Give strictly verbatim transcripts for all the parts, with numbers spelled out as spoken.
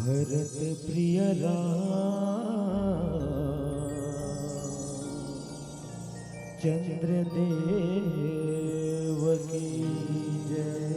भरत प्रिय राम चंद्र देव की जय।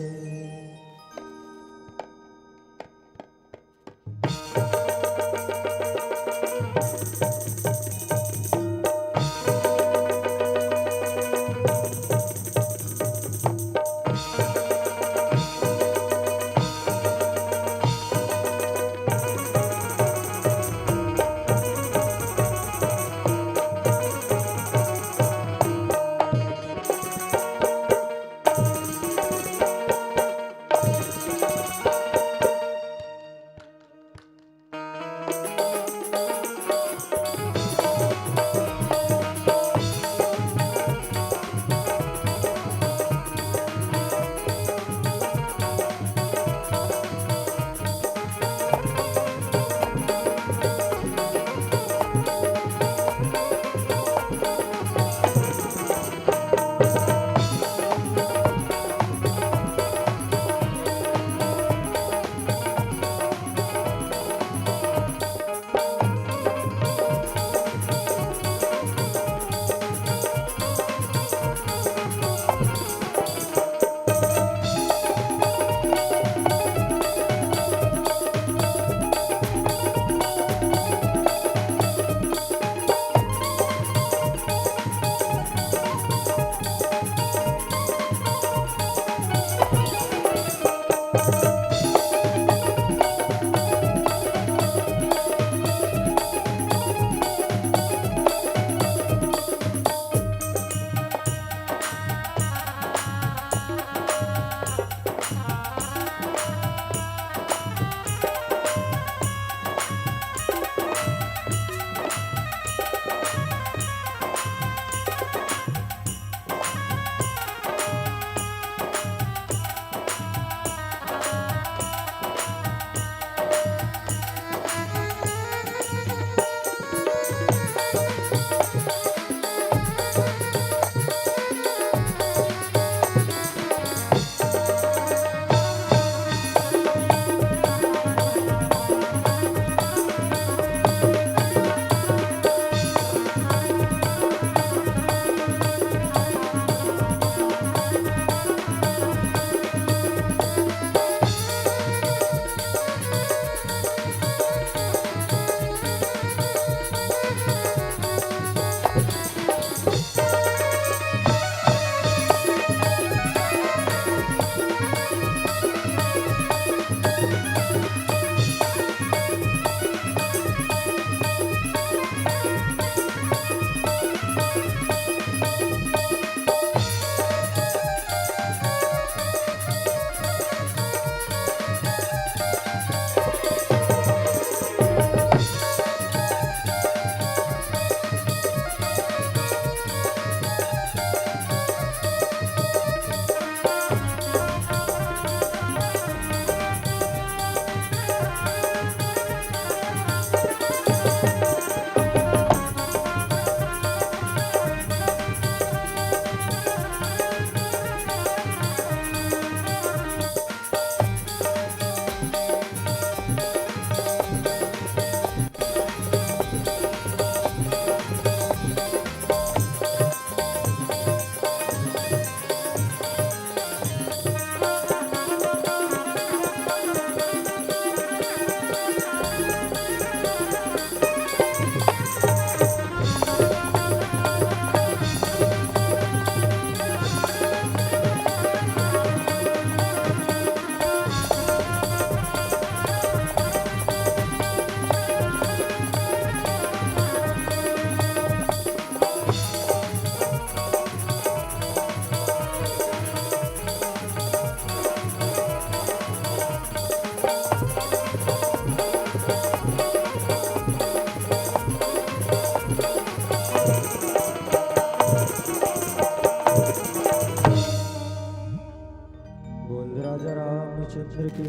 बोल राजा रामचंद्र की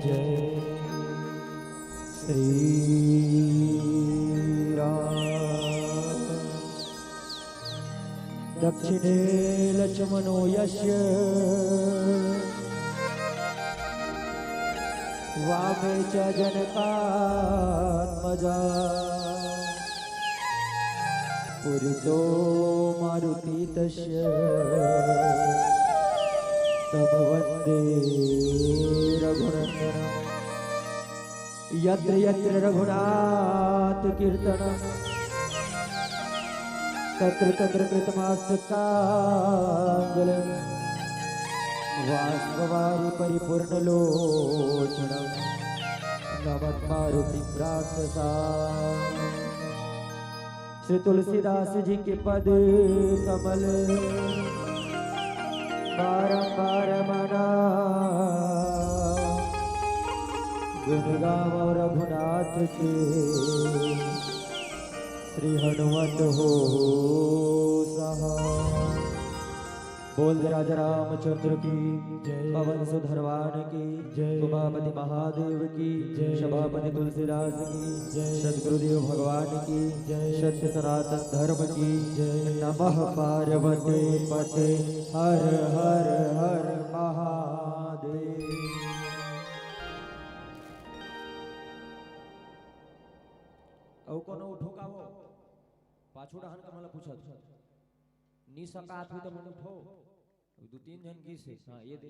जय। श्री राम। दक्षिणे लक्ष्मणो यस्य वामे च जनकात्मजा पुरतो मारुति तस्य तम वन्दे रघुनन्दनम्। यत्र यत्र रघुनाथ कीर्तनम् तत्र तत्र कृतमस्तकाञ्जलिं वाष्पवारि परिपूर्णलोचनं नमत मारुतिं राक्षसाम्। श्री तुलसीदास जी के पद कमल बारंबार मना गुण गावो रघुनाथ के। श्री हनुमत हो सहाय। बोल राजा रामचंद्र की जय। पवन सुत हनुमान की जय। उमापति महादेव की जय। सभापति तुलसीदास की जय। सदगुरुदेव भगवान की जय। सत्य सनातन धर्म की जय। नमः पार्वती पते हर हर हर महादेव। अउ कोनो उठो का वो? पाछू डहन के मला पूछत। नी सकात हुई त मन उठो। दू तीन झन गिस हे। हाँ, ये दे।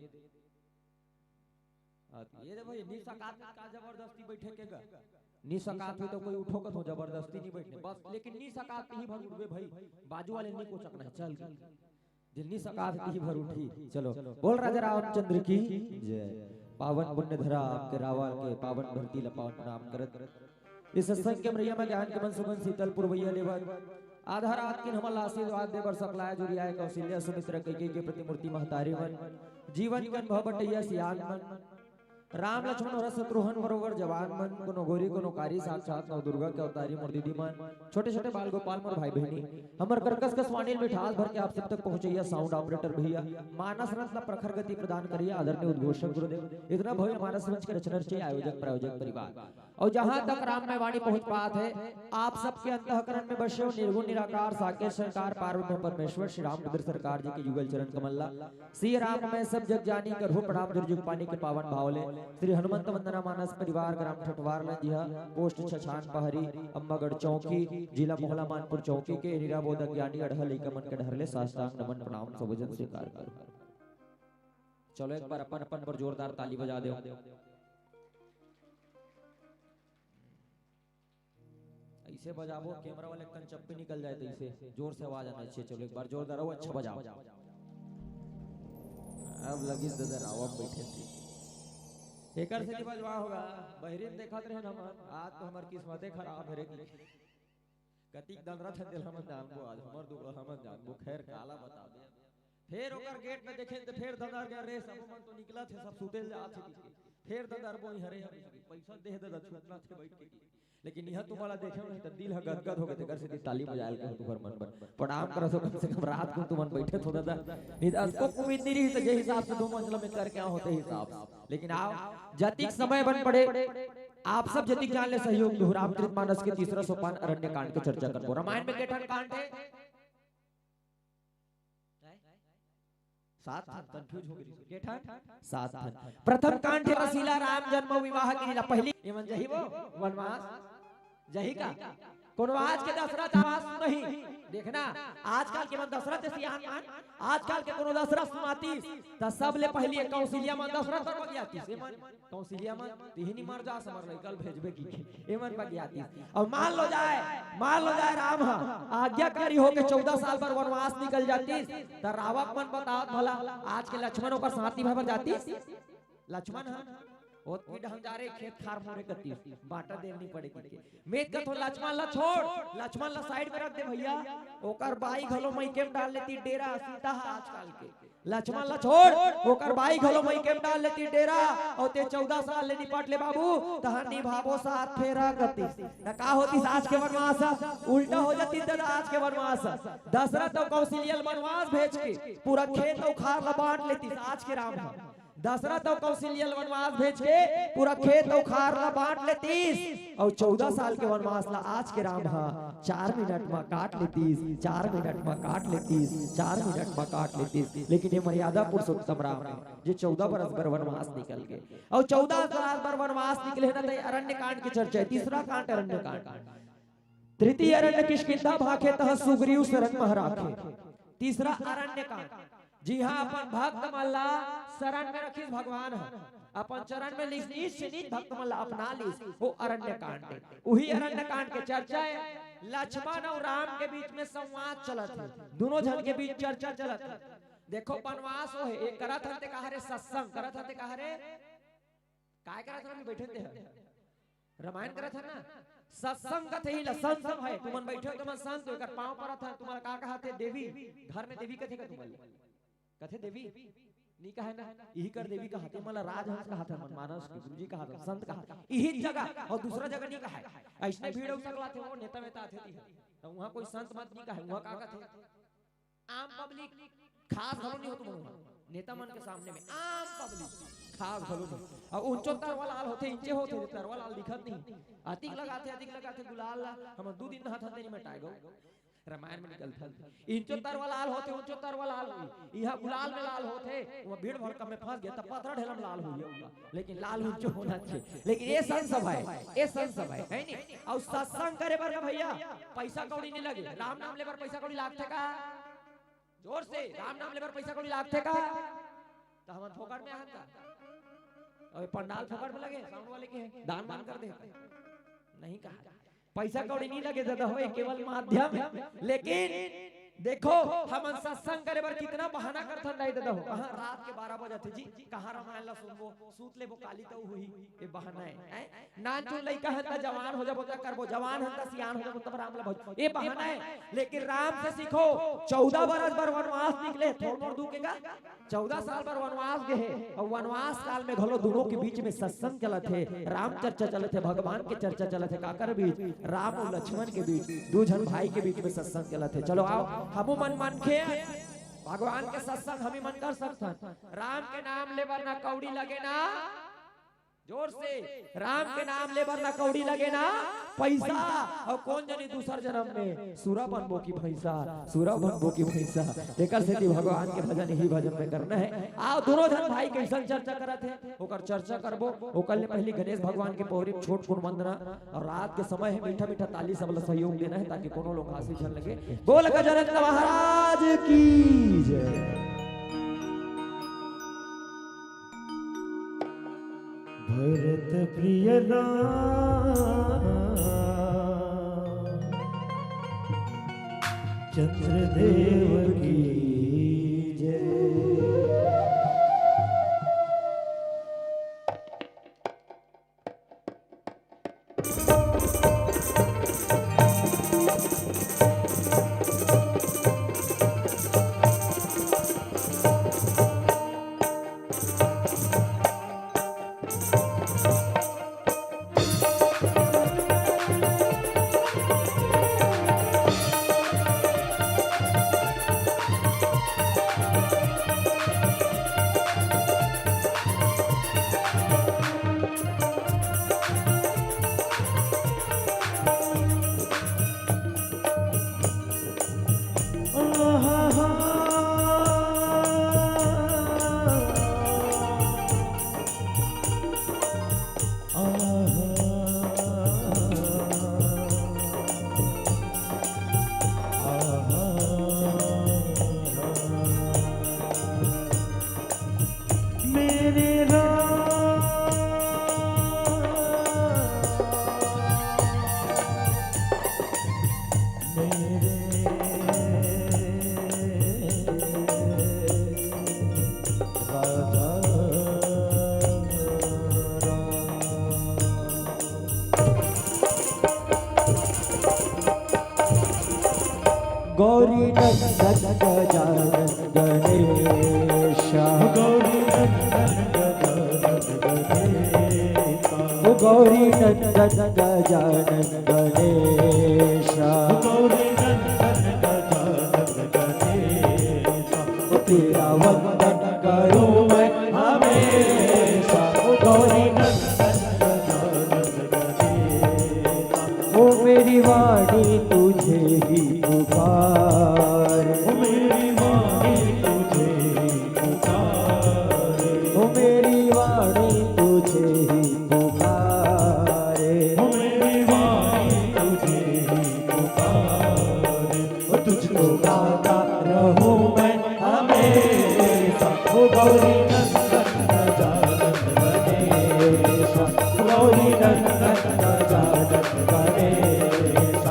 हाँ, ये दे भाई, नी सकात का जबरदस्ती बैठे के गा? नी सकात हुई त कोई उठो कथो, जबरदस्ती नी बैठने। बस, लेकिन नी सकात ही भर उठबे भाई। बाजू वाले नी कोचकना हे, चल। जे नी सकात ही भर उठी। चलो, बोल राजा रामचंद्र की जय। पावन पुण्य धरा आपके रावल के पावन धरती ला पावन प्रणाम करत। इस सत्संग के मरिया में ज्ञान के मन सुगंध शीतल पुरवैया लेवत आधा रात किन हमन ला आशीर्वाद दे बर सकलाय जुरियाय कौशल्या सुमित्रा कैकेयी के प्रतिमूर्ति महतारी मन, जीवन के अनुभव बटैया सियान मन, राम लक्ष्मण भरत शत्रुघ्न बरोबर जवान मन, कोनो गोरी कोनो कारी साक्षात नव दुर्गा के अवतारी मोर दीदी मन, छोटे छोटे बाल गोपाल मोर भाई बहिनी, हमर कर्कश कस वाणी ल मिठास भर के आप सब तक पहुंचैया sound operator भैया, मानस रथ ला प्रखर गति प्रदान करिए आदरणीय उद्घोषक गुरुदेव। इतना भव्य मानस मंच के रचना रचिए आयोजक प्रायोजक परिवार। अउ जहां तक राम मैं वाणी पहुंच पात हे, आप सबके अंतःकरण में बसे हो निर्गुण निराकार साकेत सरकार पार ब्रह्म परमेश्वर श्री रामचंद्र सरकार जी के युगल चरण कमल ला। सिय राम मैं सब जग जानी, करहु प्रणाम दुर्जुग पानी के पावन भाव ले। श्री हनुमंत वंदना मानस परिवार ग्राम ठठवार लंजिहा, पोस्ट छछान पहरी, अम्मागढ़ चौकी, जिला मोहला मानपुर चौकी के हीरा बोध ज्ञानी अड़हल इकमन के डहर ले साष्टांग नमन प्रणाम सब जन स्वीकार करो। चलो एक बार अपन अपन पर जोरदार ताली बजा दो। ऐसे बजाबो, कैमरा वाले कन चप्पी निकल जाए, तो इसे जोर से आवाज आना चाहिए। चलो एक बार जोरदार हो, अच्छा बजाओ। अब लगिस दादा रावम बैठे थे। एकर से नहीं बजवा होगा, बहरीन देखत रहे हम, आज तो हमार किस्मते खराब है रे की। कतिक दंदरा था दिल हमन जानबो, आज हमार दुगो हमन जानबो, खैर काला बताबे। फेर ओकर गेट में देखे त फेर दंदर गए रे, सब मन तो निकलत हे, सब सुते ल जात हे। फेर दंदर बोई हरे, हरे पैसा दे दे, छूटना थे बैठ के। लेकिन यह तुम्हारा देखे नहीं तो दिल ह गदगद हो गए, तेकर से ताली बजायल के तुम्हार मन बन प्रणाम करो सो कम से कम रात को तुमन बैठे थो दादा। नहीं तो को उम्मीद नहीं रही तो जे हिसाब से दो मंजिला में करके आओ होते हिसाब से। लेकिन आओ जतिक समय बन पड़े, आप सब जतिक जान ले सहयोग दो। रामचरित मानस के तीसरा सोपान अरण्य कांड के चर्चा करबो। रामायण में के ठन कांड है? सात ठन, confuse हो गई। के ठन? सात ठन। प्रथम कांड है रसीला राम जन्म विवाह की लीला। पहली एमन जही वो वनवास जही का? कोनो आज के दशरथ आवास नहीं। देखना, आजकल के मन दशरथ सियान मान, आजकल के कोनो दशरथ सुनाती, त सबले पहली एक कौशल्या मन दशरथ पर बगियाती। से मन कौशल्या मन, तिहिनी मर जा, समर लइका ल भेजबे की। एमन बगियाती। और मान लो जाए, मान लो जाए राम ह आज्ञाकारी होके चौदह साल पर वनवास निकल जाती, त रावक मन बतावत भला आज के लक्ष्मण ओकर साथी भाई बन जाती। लक्ष्मण ह ओतकी डहन जा रे, खेत खार मोरे कती बांटा देल नहीं पड़े की। मैं कथो लक्ष्मण ला छोड़, लक्ष्मण ला side में रख दे भैया। ओकर बाई घलो मइके में डाल लेती डेरा, सीता ह आजकल के। लक्ष्मण ला छोड़, ओकर बाई घलो मइके में डाल लेती डेरा। और ते चौदह साल ले निपट ले बाबू, तहन निभाबो सात फेरा गति। त का होती आज के वनवास? उल्टा हो जाती त आज के वनवास। दशरथ और कौशल्या ल वनवास भेज के पूरा खेत और खार ला बांट लेती आज के राम ह। दशरथ अउ कौशल्या ल वनवास भेज के पूरा खेत अउ खार ला बांट लेतिस, अउ चौदह साल के वनवास ला आज के राम ह चार मिनट म काट लेतिस, चार मिनट म काट लेतिस, चार मिनट म काट लेतिस। लेकिन ये मर्यादा पुरुषोत्तम राम हे, जे चौदह बरस बर वनवास निकल गे, अउ चौदह बरस बर वनवास निकले हे ना, त अरण्य कांड के चर्चा हे। तीसरा कांड अरण्य कांड। तृतीय अरण्य किष्किंधा भाखे, तहाँ सुग्रीव शरण मह राखे। तीसरा अरण्य कांड, जिहाँ अपन भक्त मन ला शरण में रखिस भगवान ह, अपन चरण में लिस, नीच से नीच भक्त मन ला अपना लिस, वो अरण्य कांड हे। उही अरण्य कांड के चर्चा हे। लक्ष्मण अउ राम के बीच में संवाद चलत हे, दोनों झन के बीच चर्चा चलत हे। देखो, बनवास वो हे, एक करत हन ते कहा रे सत्संग, करत हन ते कहा रे, काय करत हन अभी बैठे ते ह? रामायण करत हन ना। सत्संग कथे ही ला, संत सब हे, तुमन बैठे हो, तुमन संत हो, एकर पाँव परत हन, तुम्हारा का कहा थे देवी, घर में देवी कथे का तुमन? कथे देवी, नी कहे ना, इही कर देवी कहा थे, मतलब राजहंस कहा थे, मन मानस के गुरुजी कहा थे, संत कहा थे, इही जगह अउ दूसरा जगह नी कहे। अइसने भीड़ हो सकला थे, वो नेता वेता आथे ती, त उहाँ कोई संत मत नी कहे, उहाँ का कथे? आम पब्लिक खास घलो नहीं हो तुम लोग। नेता मन के सामने में आम पब्लिक खास घलो नहीं। अउ उंचो तरवा लाल होथे, इंचे होथे, तरवा लाल दिखत नहीं। अतिक लगाथे, अतिक लगाथे गुलाल ला। हम दू दिन नहाथन तेनी में टाय गो। रामायण में निकलथन। इंचो तरवा लाल होथे, उंचो तरवा लाल नहीं। इहाँ गुलाल में लाल होथे, वो भीड़ भड़कम में फंस गया, तब पथरा ढेलम लाल हो गया। लेकिन लाल उंचो होना चाहिए। लेकिन ये संत सभा हे, ये संत सभा हे, हे नहीं? अउ सत्संग करे बर का भैया, पैसा कौड़ी नहीं लगे। राम नाम ले बर पैसा कौड़ी लागथे का? जोर से, राम नाम ले बर पैसा कौड़ी लागथे का? त हमन फोकट में आहन का? अबे पंडाल फोकट में लगे, साउंड वाले के हे, दान वान कर दे। नहीं कहा, पैसा कौड़ी नहीं लगे दादा हो, ये केवल माध्यम हे। लेकिन देखो, हमन सत्संग करे बर कितना बहाना करथन दाई दादा हो। कहाँ रात के बारह बजे थे जी, कहाँ रामायण ला सुनबो, सूत लेबो काली तो हुई, ये बहाना हे, हैं? नानचुन लइका हन त जवान हो जाबो त करबो, जवान हन त सियान हो जाबो तब राम ला भज, ये बहाना हे। लेकिन राम से सीखो, चौदह बरस बर वनवास निकले, थोर मोर दुखे का, चौदह साल बर वनवास गे हे, अउ वनवास काल में घलो दोनों के बीच में सत्संग चलत हे, राम चर्चा चलत हे, भगवान के चर्चा चलत हे, काकर बीच? राम अउ लक्ष्मण के बीच, दू झन भाई के बीच में सत्संग चलत हे। चलो आओ, हमू मन मनखे, भगवान के सत्संग हमी मन कर सकथन। राम के नाम ले बर ना कौड़ी लगे ना, जोर से, राम के नाम ले बर ना कौड़ी लगे ना पैसा। अउ कोन जनी दूसर जन्म में सुरा बनबो की भैंसा, सुरा बनबो की भैंसा। एकर सेती भगवान के भजन ही भजन में करना हे। आओ दोनों झन भाई कइसन चर्चा करत हे, ओकर चर्चा करबो। ओकर ले पहिली गणेश भगवान के पौरी छोट कुन वंदना अउ रात के समय हे, मीठा मीठा ताली सब ला सहयोग देना हे ताकि कोनो लोग हासिल झन लगे। बोल गजानन महाराज की जय। भरत प्रिय राम चंद्रदेव की जय। मेरे राम, मेरे राजा राम। गौरी नंदन गजानन गणेशा। गौरी नंदन गजानन गणेशा। ओ गौरी नंदन गजानन गणेशा। गौरी नंदन गजानन गणेशा। ओ तेरा वंदन करूं मैं, हाँ, मेरे गजानन गणेश, गौरी नंदन गजानन गणेश,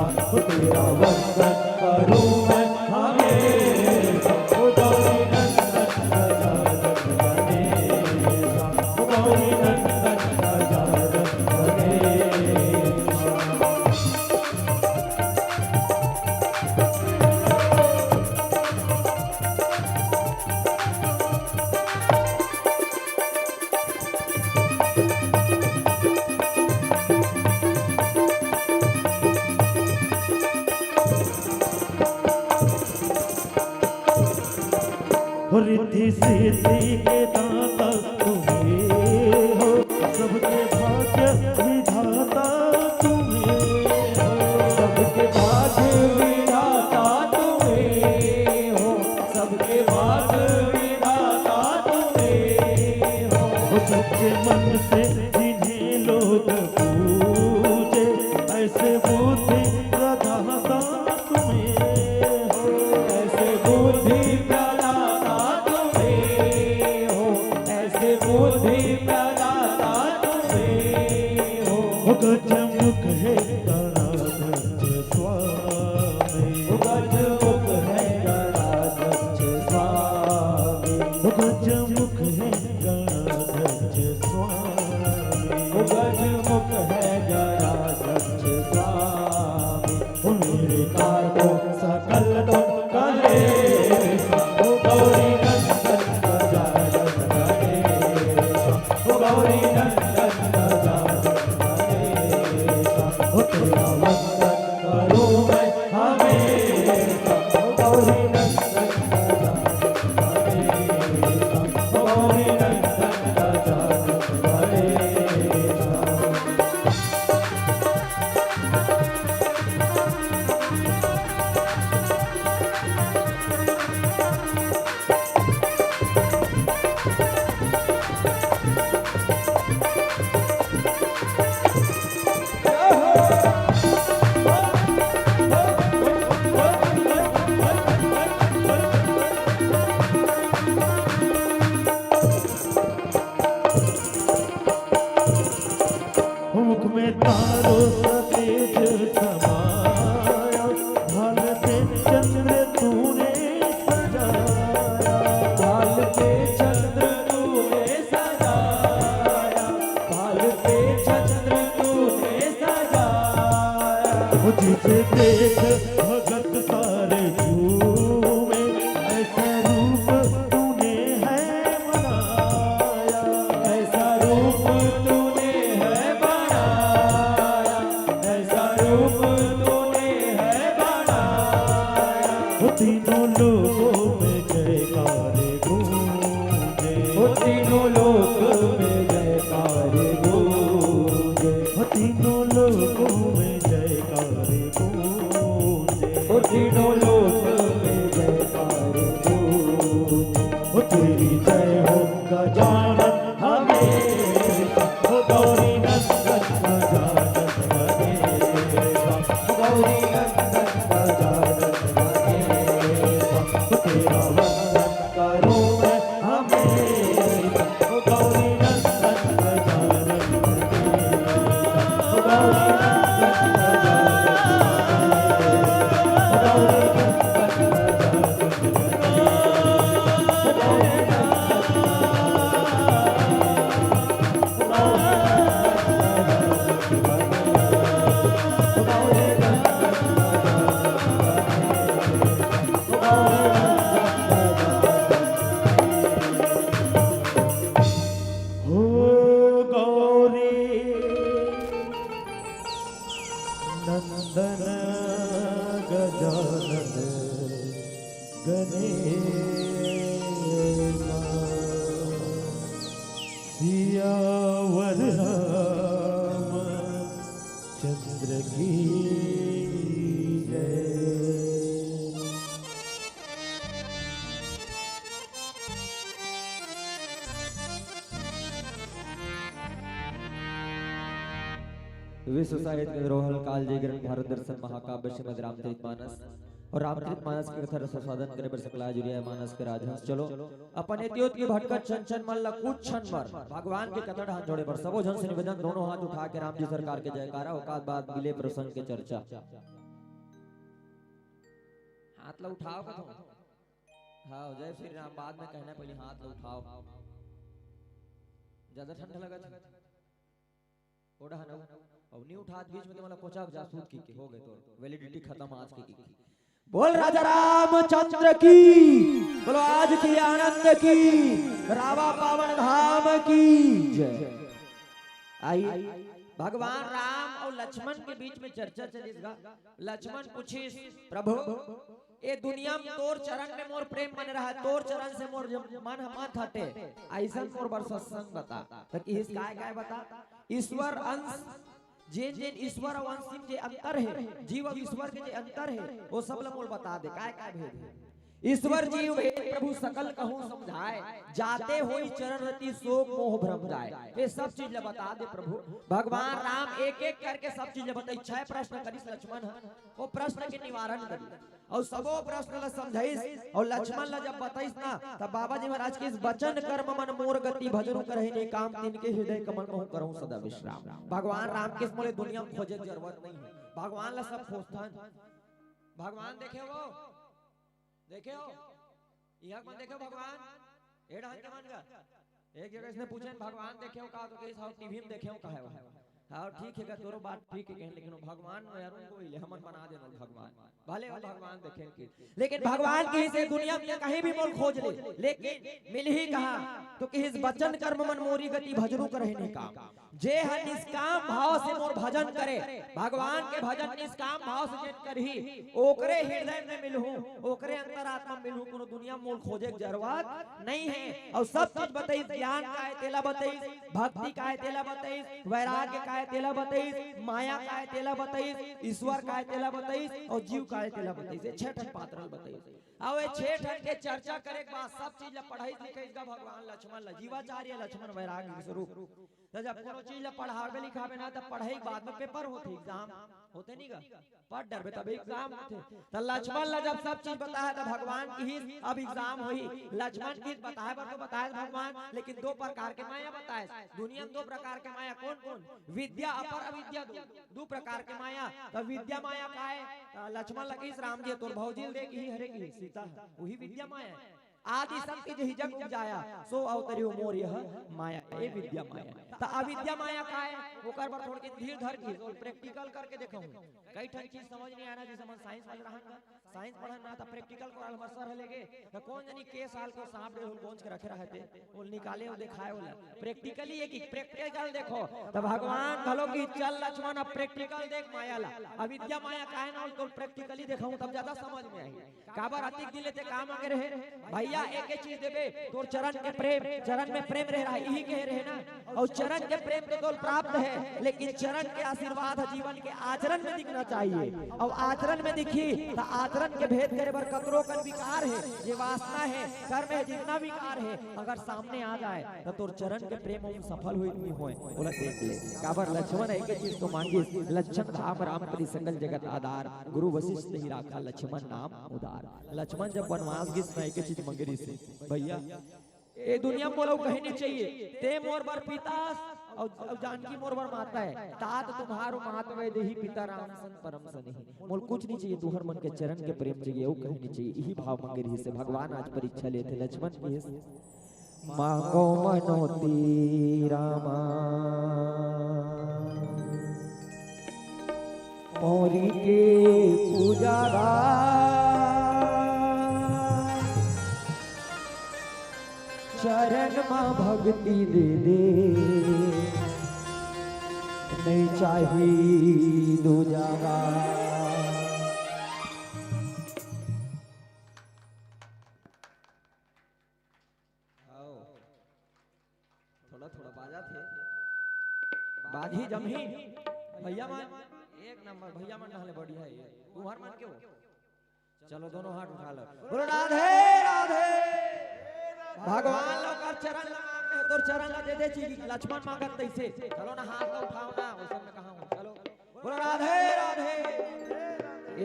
तेरा वंदन करूं मैं हमेशा। ओ गौरी नंदन गजानन गणेश, ओ गौरी नंदन गजानन गणेश। रिद्धि सिद्धि के दाता तुम्हें हो, सबके भाग्य विधाता तुम्हें हो। सबके भाग्य विधाता तुम्हें हो, सबके भाग्य विधाता तुम्हें हो। वो सच्चे मन से जिन्हें लोग पूजे, ऐसे बुद्धि प्रदाता तुम्हें हो। ऐसे बुद्धि प्रदाता तुम्हें हो, ऐसे बुद्धि प्रदाता तुम्हें हो। वो गजमुख है गणाध्यक्ष स्वामी। वो गजमुख है गणाध्यक्ष स्वामी। वो गजमुख है गणाध्यक्ष स्वामी। वो गजमुख है गणाध्यक्ष स्वामी। ओ मेरे का तो सकल तो कलेश, ओ गौरी नंदन गजानन गणेश, ओ गौरी नंदन गजानन गणेश, ओ तेरा वंदन करूं मैं हमेशा, ओ गौरी नंदन गजानन गणेश, ओ गौरी नंदन गजानन गणेश। मुख में तारों सा तेज समाया, भाल पे चंद्र तूने सजाया। भाल पे चंद्र तूने सजाया, भाल पे चंद्र तूने सजाया। वो जिसे देख भगत सारे झूमे, ऐसा रूप तूने है बनाया। ऐसा रूप तूने है बनाया, ऐसा रूप तूने है बनाया। वो तीनों लोकों में जयकारे गूंजे। वो तीनों लोक में जयकारे गूंजे। वो तीनों लोकों में जयकारे गूंजे। वो तीनों लोक में जयकारे गूंजे। वो तेरी जय हो गजानन हमेशा, ओ गौरी नंदन गजानन हमेशा, ओ गौरी नंदन गजानन हमेशा, ओ तेरा वंदन करूं मैं हमेशा, ओ गौरी नंदन गजानन हमेशा, ओ गौरी नंदन गजानन हमेशा, ओ गौरी नंदन गजानन हो गौरी नंदन गजानन गणेश सियावर रामचंद्र की जय। विश्व साहित्य के धरोहर काल जागरण भारत दर्शन महाकाव्य श्रीमद् रामचरित मानस अउ रामचरित मानस के कथा रस आस्वादन करे बर सकला जुरिया मानस के राजहंस। चलो, अपन एती ओती भटकत छन छन मन ला कुछ क्षण बर भगवान के कथा ढान जोड़े बर सबो झन से निवेदन, दोनों हाथ उठा के राम जी सरकार के जयकारा, ओकर बाद मिले प्रसंग के चर्चा। हाथ ला उठाव कथों। हाँ, जय श्री राम, बाद में कहना, पहले हाथ ला उठाव। ज्यादा ठंड लगत हे। ओढ़ा ना, अब नहीं उठात, बीच में तुम्हारा कोचा जा सूत की, की हो गए, तो वैलिडिटी खत्म आज की, की। बोल राजा रामचंद्र की, बोलो आज की आनंद की, रावा पावन धाम की जय। आई, भगवान राम अउ लक्ष्मण के बीच में चर्चा चलिस गा। लक्ष्मण पूछिस, "प्रभु, ए दुनिया में तोर चरण में मोर प्रेम बने रहा, तोर चरण से मोर जब मन ह मत हटे, अइसन मोर बर सत्संग बता।" त किहिस, "काय काय बता?" ईश्वर अंश, जेन जेन ईश्वर अउ अंश में जे अंतर हे, जीव अउ ईश्वर के जे अंतर हे, वो सब ल मोला बता दे, काय काय भेद हे। ईश्वर जीव भेद प्रभु सकल कहूँ समझाय, जाते होई चरण रति सोक मोह भ्रम जाय। ये सब चीज ल बता दे प्रभु। भगवान राम एक एक करके सब चीज ल बताइस। छह प्रश्न करिस लक्ष्मण ह, वो प्रश्न के निवारण करिस अउ सबो प्रश्न ल समझाइस। अउ लक्ष्मण ल जब बताइस ना, तब बाबा जी महाराज किहिस, "बचन कर्म मन मोर गति, भजहूँ करहिं निकाम, तिनके हृदय कमल महूँ करहूँ सदा विश्राम।" भगवान राम किहिस, "मोला दुनिया में खोजे के जरूरत नहीं हे, भगवान ल सब खोजथन।" भगवान देखे हो, देखे हो, इहाँ मन देखे हो भगवान? ए ढंग के मन का एक जगह इसने पूछे, "भगवान देखे हो का?" तो किहिस, "हाँ, टीवी में देखे हो, का हे वो?" हाँ, ठीक हे का, तोरो बात ठीक हे कहें, लेकिन वो भगवान में यार उनको ही ले, हमन बना देना भगवान। भले वो भगवान देखे कि, लेकिन भगवान किहिस, "ए दुनिया में कहीं भी मोला खोज ले, लेकिन मिलही कहाँ?" तो किहिस, "बचन कर्म मन मोर गति, भजहूँ करहिं निकाम।" जे ह निष्काम भाव से मोर भजन करे, भगवान के भजन निष्काम भाव से जेन करही, ओकरे हृदय में मिलहूँ, ओकरे अंतरात्मा में मिलहूँ, कोनो दुनिया में मोला खोजे के जरूरत नहीं हे। अउ सब चीज बताइस, ज्ञान काय तेला बताइस, भक्ति काय तेला बताइस, वैराग्य काय तेला बताइस, माया काय तेला बताइस, ईश्वर काय तेला बताइस, अउ जीव काय तेला बताइस। ये छह ठन पात्र ल बताइस। अउ ये छह ठन के चर्चा करे के बाद सब चीज ल पढ़ाइस लिखाइस गा भगवान लक्ष्मण ल, जीवाचार्य लक्ष्मण वैराग्य के स्वरूप। त जब कोनो चीज ल पढ़ाबे लिखाबे ना, त पढ़ाई के बाद में पेपर होथे, एग्जाम होथे नहीं गा, पढ़ डरबे तब एग्जाम होथे। त लक्ष्मण ल जब सब चीज बताय त भगवान किहिस, "अब एग्जाम होही।" लक्ष्मण किहिस, "बताय बर तो बताय भगवान, लेकिन दो प्रकार के माया बताय।" दुनिया में दो प्रकार के माया, कौन कौन? विद्या अपर अविद्या दो, दो प्रकार के माया। त विद्या माया काय? त लक्ष्मण ल किहिस, "राम जी तोर भौजी ल देख ही हरे की सीता, वही विद्या माया हे।" आदि शक्ति जहि जग उपजाया, सो अवतरी मोर यह माया, ये विद्या माया। त अविद्या माया काय? ओकर बर थोड़किन धीर धर के, तो प्रैक्टिकल करके देखहूँ। कई ठन चीज समझ नहीं आना, जैसे मन साइंस वाले रहन का, साइंस पढ़न ना, त प्रैक्टिकल कराल हमर सर ह लेगे, त कौन जनी के साल के सांप डेढ़ गोंज के रखे रहते, वो निकाले, वो दिखाए, वो ला। प्रैक्टिकली एक ही प्रैक्टिकल देखो, त भगवान घलो कि चल लक्ष्मण, अब प्रैक्टिकल देख माया ला। अविद्या माया काय ना, तो प्रैक्टिकली देखहूँ, तब ज्यादा समझ में आही। काबर अतिक दिन ले ते का मांगे रहे? भैया, एक ही चीज देबे, तोर चरण के प्रेम, चरण में प्रेम रहे रहा, यही कहे रहे ना। अउ चरण के प्रेम तो तोल प्राप्त हे, लेकिन चरण के आशीर्वाद ह जीवन के आचरण में दिखना चाहिए। अउ आचरण में दिखही, त आचरण के भेद करे बर कतरो कन विकार हे, ये वासना हे, कर्म हे, जितना विकार हे, अगर सामने आ जाए, त तोर चरण के प्रेम ओम सफल होई नहीं होए, ओला देख ले। काबर लक्ष्मण एक ही चीज तो मांगिस, "लक्षण धाम राम परि सकल जगत आधार, गुरु वशिष्ठ ही राखा लक्ष्मण नाम उधार।" लक्ष्मण जब वनवास गिस ना, एक ही चीज मांगे रिहिस, "भैया, ए दुनिया में मोला कहीं नहीं चाहिए, ते मोर बर पिता अस, अउ, अउ जानकी मोर बर माता हे। तात तुम्हारो मात वै देही, पिता राम सन परम स्नेही। मोला कुछ नहीं चाहिए, तुहर मन के चरण के प्रेम चाहिए, अउ कहीं नहीं चाहिए।" यही भाव मांगे रिहिस हे। भगवान आज परीक्षा लेथे, लक्ष्मण किहिस, "मांगो मनौती रामा, मोरी के पूजा गा, चरण मा भक्ति दे दे, नहीं चाही दूजा गा।" आओ। थोड़ा थोड़ा बाजा थे। बाजी जमही। भैया मन, एक नंबर, भैया मन नहले बढ़िया हे। तुहर मन के हो? चलो, दोनों हाथ उठा लो। बोलो, "राधे, राधे।" भगवान लोग का चरण ला मांगने, तोर चरण ला दे दे जी, लक्ष्मण मांगत तैसे। चलो ना, हाथ ला उठाओ ना, वो सब में कहाँ हो? चलो। बोलो, "राधे, राधे।"